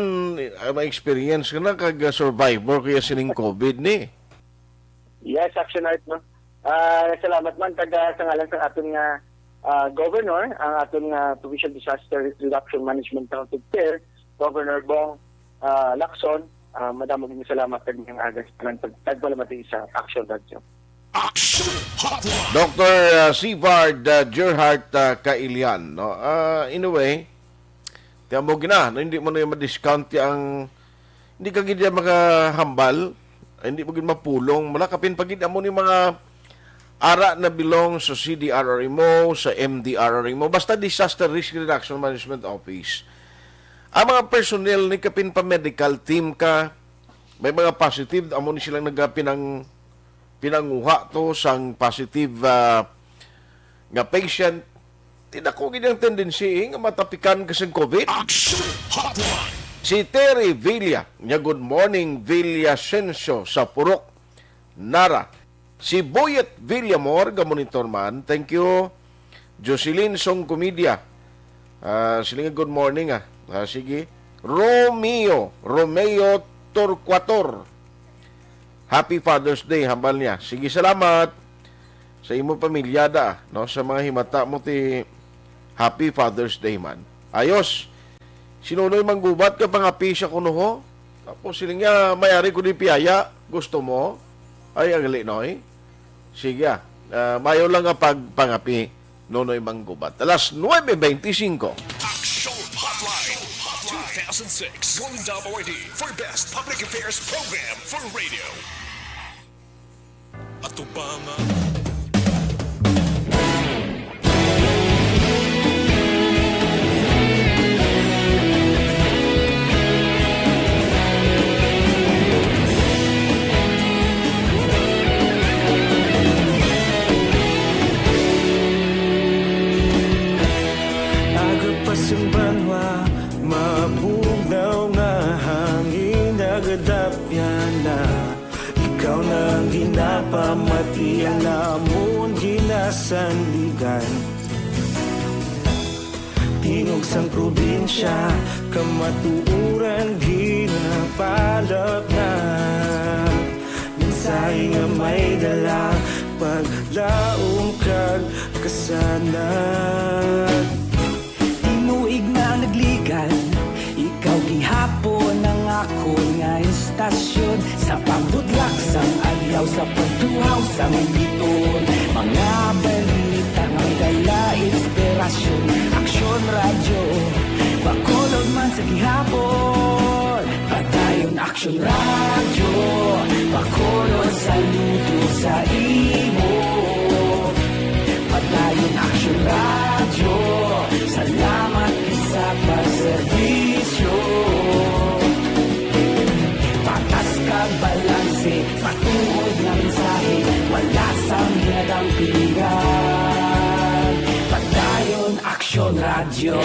ah, may experience ka na kag, ah, survivor kaya sining COVID ni. Yes, Action Art, no? Ah, salamat man kag, ah, sa ngalan sa aton nga, ah, governor, ang aton nga Provincial Disaster Risk Reduction Management Council Chair, Governor Bong, ah, Lacson, ah, madamo gid salamat kag mga agas tanan pag tagpalamati sa Action Radio. Action Hotline. Doctor, ah, Sivard, ah, Gerhart, ah, Kailian, no? Ah, in a way, ti amo gina, no? Hindi mo na yung ma-discount ang, hindi ka gid makahambal, hindi mo gid mapulong, wala kapin pa gid amo ni mga ara na belong sa C D R R M O, sa M D R R M O, basta Disaster Risk Reduction Management Office. Ang mga personnel ni kapin pa medical team ka, may mga positive, amo ni silang nagapinang-, pinanguha to sang positive, ah, nga patient. Ti dako gid ang tendency, eh, nga matapikan ka sang COVID. Action Hotline. Si Terry Villa, nga good morning, Villasencio sa Purok, Nara. Si Boyet Villamor, ga-monitor man. Thank you. Jocelyn Song Comedia. Ah, sila nga good morning, ah. Ah, sige. Romeo, Romeo Torquator. Happy Father's Day, hambal niya. Sige, salamat sa imo pamilyada, no, sa mga himata mo ti Happy Father's Day man. Ayos. Si Nonoy Manggubat ka pangapi siya kuno ho. Tapos siling niya, may ari ko di piyaya. Gusto mo? Ay, agali, Noy. Sige, ah. Ah, mayo lang nga pagpangapi, Nonoy Manggubat. Alas nuebe beintisinko. Action Hotline two thousand six Golden Dome Awardee for Best Public Affairs Program for Radio. Atubangan. Aga pa sang banwa, mabugnaw nga hangin, nagadapyan na. Ikaw na ang ginapamati, ang amon ginasandigan. Tingog sang probinsya, kamatuoran ginapalapnag. Mensahe nga may dala, paglaom kag kasanag. Tinuig na nagligan, ikaw gihapon ang akon nga istasyon. Sa pagbutlak sang Sa pagtuhaw sang biton, mga balita nga may dala inspirasyon. Aksyon Radyo, Bacolod man sa gihapon. Padayon Aksyon Radyo, Bacolod saludo sa imo. Padayon Aksyon Radyo, salamat sa pagserbisyo. Patas kag balanse, matuod nga mensahe, wala sang ginadampigan. Padayon Aksyon Radyo.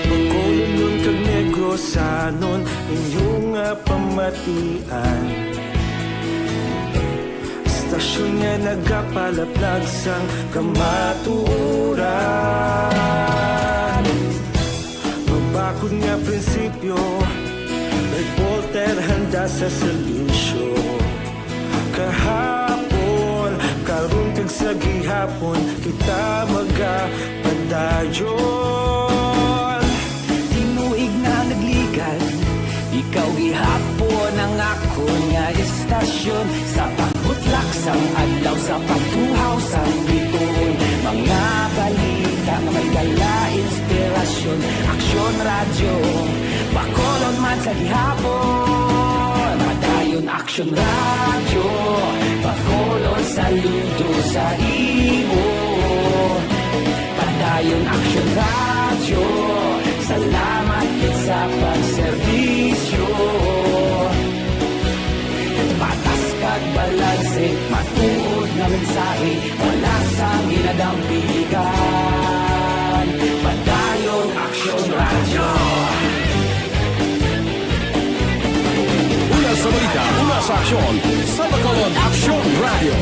Bacolodnon kag Negrosanon, inyo nga pamatian. Istasyon nga nagapalaplag sang kamatuoran. Mabakod nga prinsipyo, reporter handa sa serbisyo. Kahapon, karon kag sa gihapon, kita magapadayon. Tinuig na nagligan, ikaw gihapon ang akon nga istasyon. Sa pagbutlak sang adlaw, sa pagtuhaw sang bituon, mga balita nga may dala inspirasyon. Aksyon Radyo, Bacolod man sa gihapon. Padayon Aksyon Radyo, Bacolod saludo sa imo. Padayon Aksyon Radyo, salamat gid sa pagserbisyo. Patas kag balanse, matuod nga mensahe, wala sang ginadampigan. Padayon Aksyon Radyo. Una sa balita, una sa aksyon, sa Bacolod Aksyon Radyo.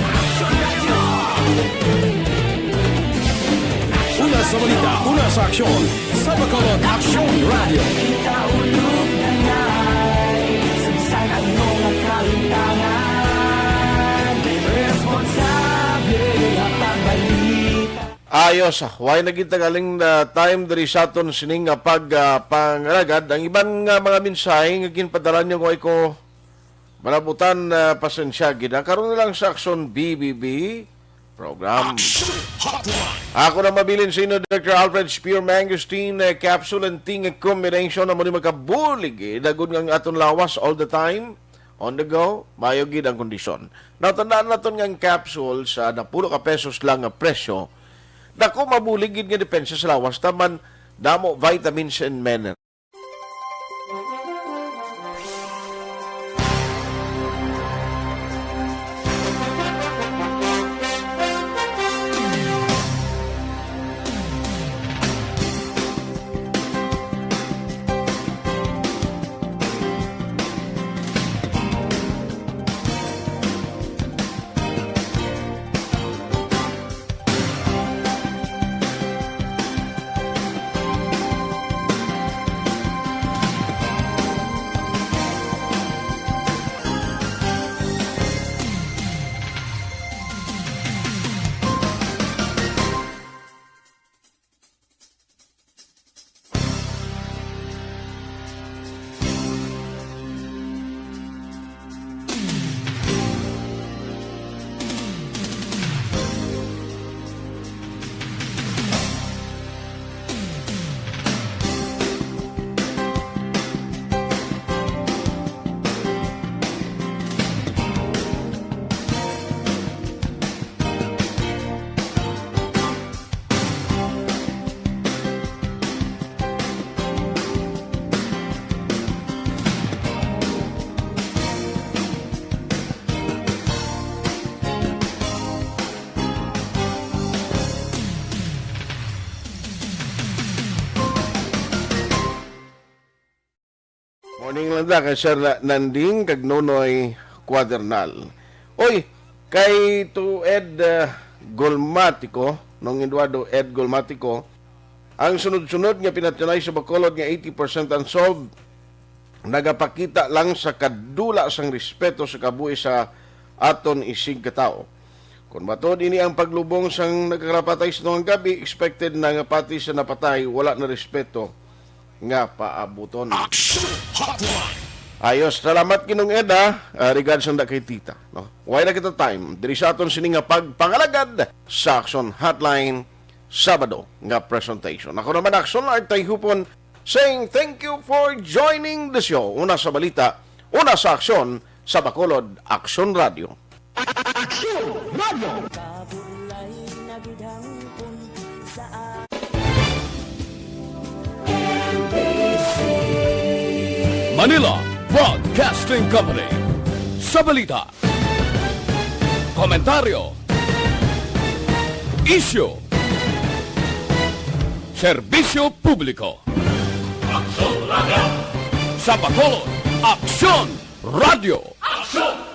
Una sa balita, una sa aksyon, sa Bacolod Aksyon Radyo. Kita ulog na ngay, sa bisan ano nga kalimtangan, responsable nga pagbalita. Ayos, ah, way na gid tagaling na time diri sa aton sining nga pag, ah, pangalagad. Ang iban nga mga mensahe nga ginpadala nyo, kung ay ko malabutan, ah, pasensya gid, ah. Karon na lang sa Aksyon B B B program. Action Hotline. Ako na mabilin sa inyo, Doctor Alfred Spear Mangosteen, eh, capsule and ting combination na muli makabulig, eh, dagod nga ang aton lawas all the time, on the go, mayo gid ang kondisyon. Now, tandaan naton nga ang capsule sa napulo ka pesos lang nga presyo, dako mabulig gid nga depensa sa lawas, taman damo vitamins and minerals. Morning lang da kay Sir La-, Nanding kag Nonoy Cuadernal. Oy, kay to Ed, uh, Golmatico, nung Eduardo Ed Golmatico, ang sunod-sunod nga pinatunay sa Bacolod nga eighty percent unsolved, nagapakita lang sa kadula sang respeto sa kabuhi sa aton isigkatawo. Kung matuod ini ang paglubong sang nagkarapatay sa tungang gabi, expected na nga pati sa napatay wala na respeto nga paabuton. Action Hotline. Ayos, salamat Ginong Eda. Ah, regards ang da kay Tita, no? Wala na kita time diri sa aton sini nga pagpangalagad sa Action Hotline Sabado nga presentation. Ako naman, Action Art Tayhupon, saying thank you for joining the show. Una sa balita, una sa aksyon, sa Bacolod Action Radio. Action Radio. Manila Broadcasting Company. Sa balita, komentaryo, isyu, serbisyo publiko. Aksyon Radio. Sa Bacolod, Aksyon Radio. Aksyon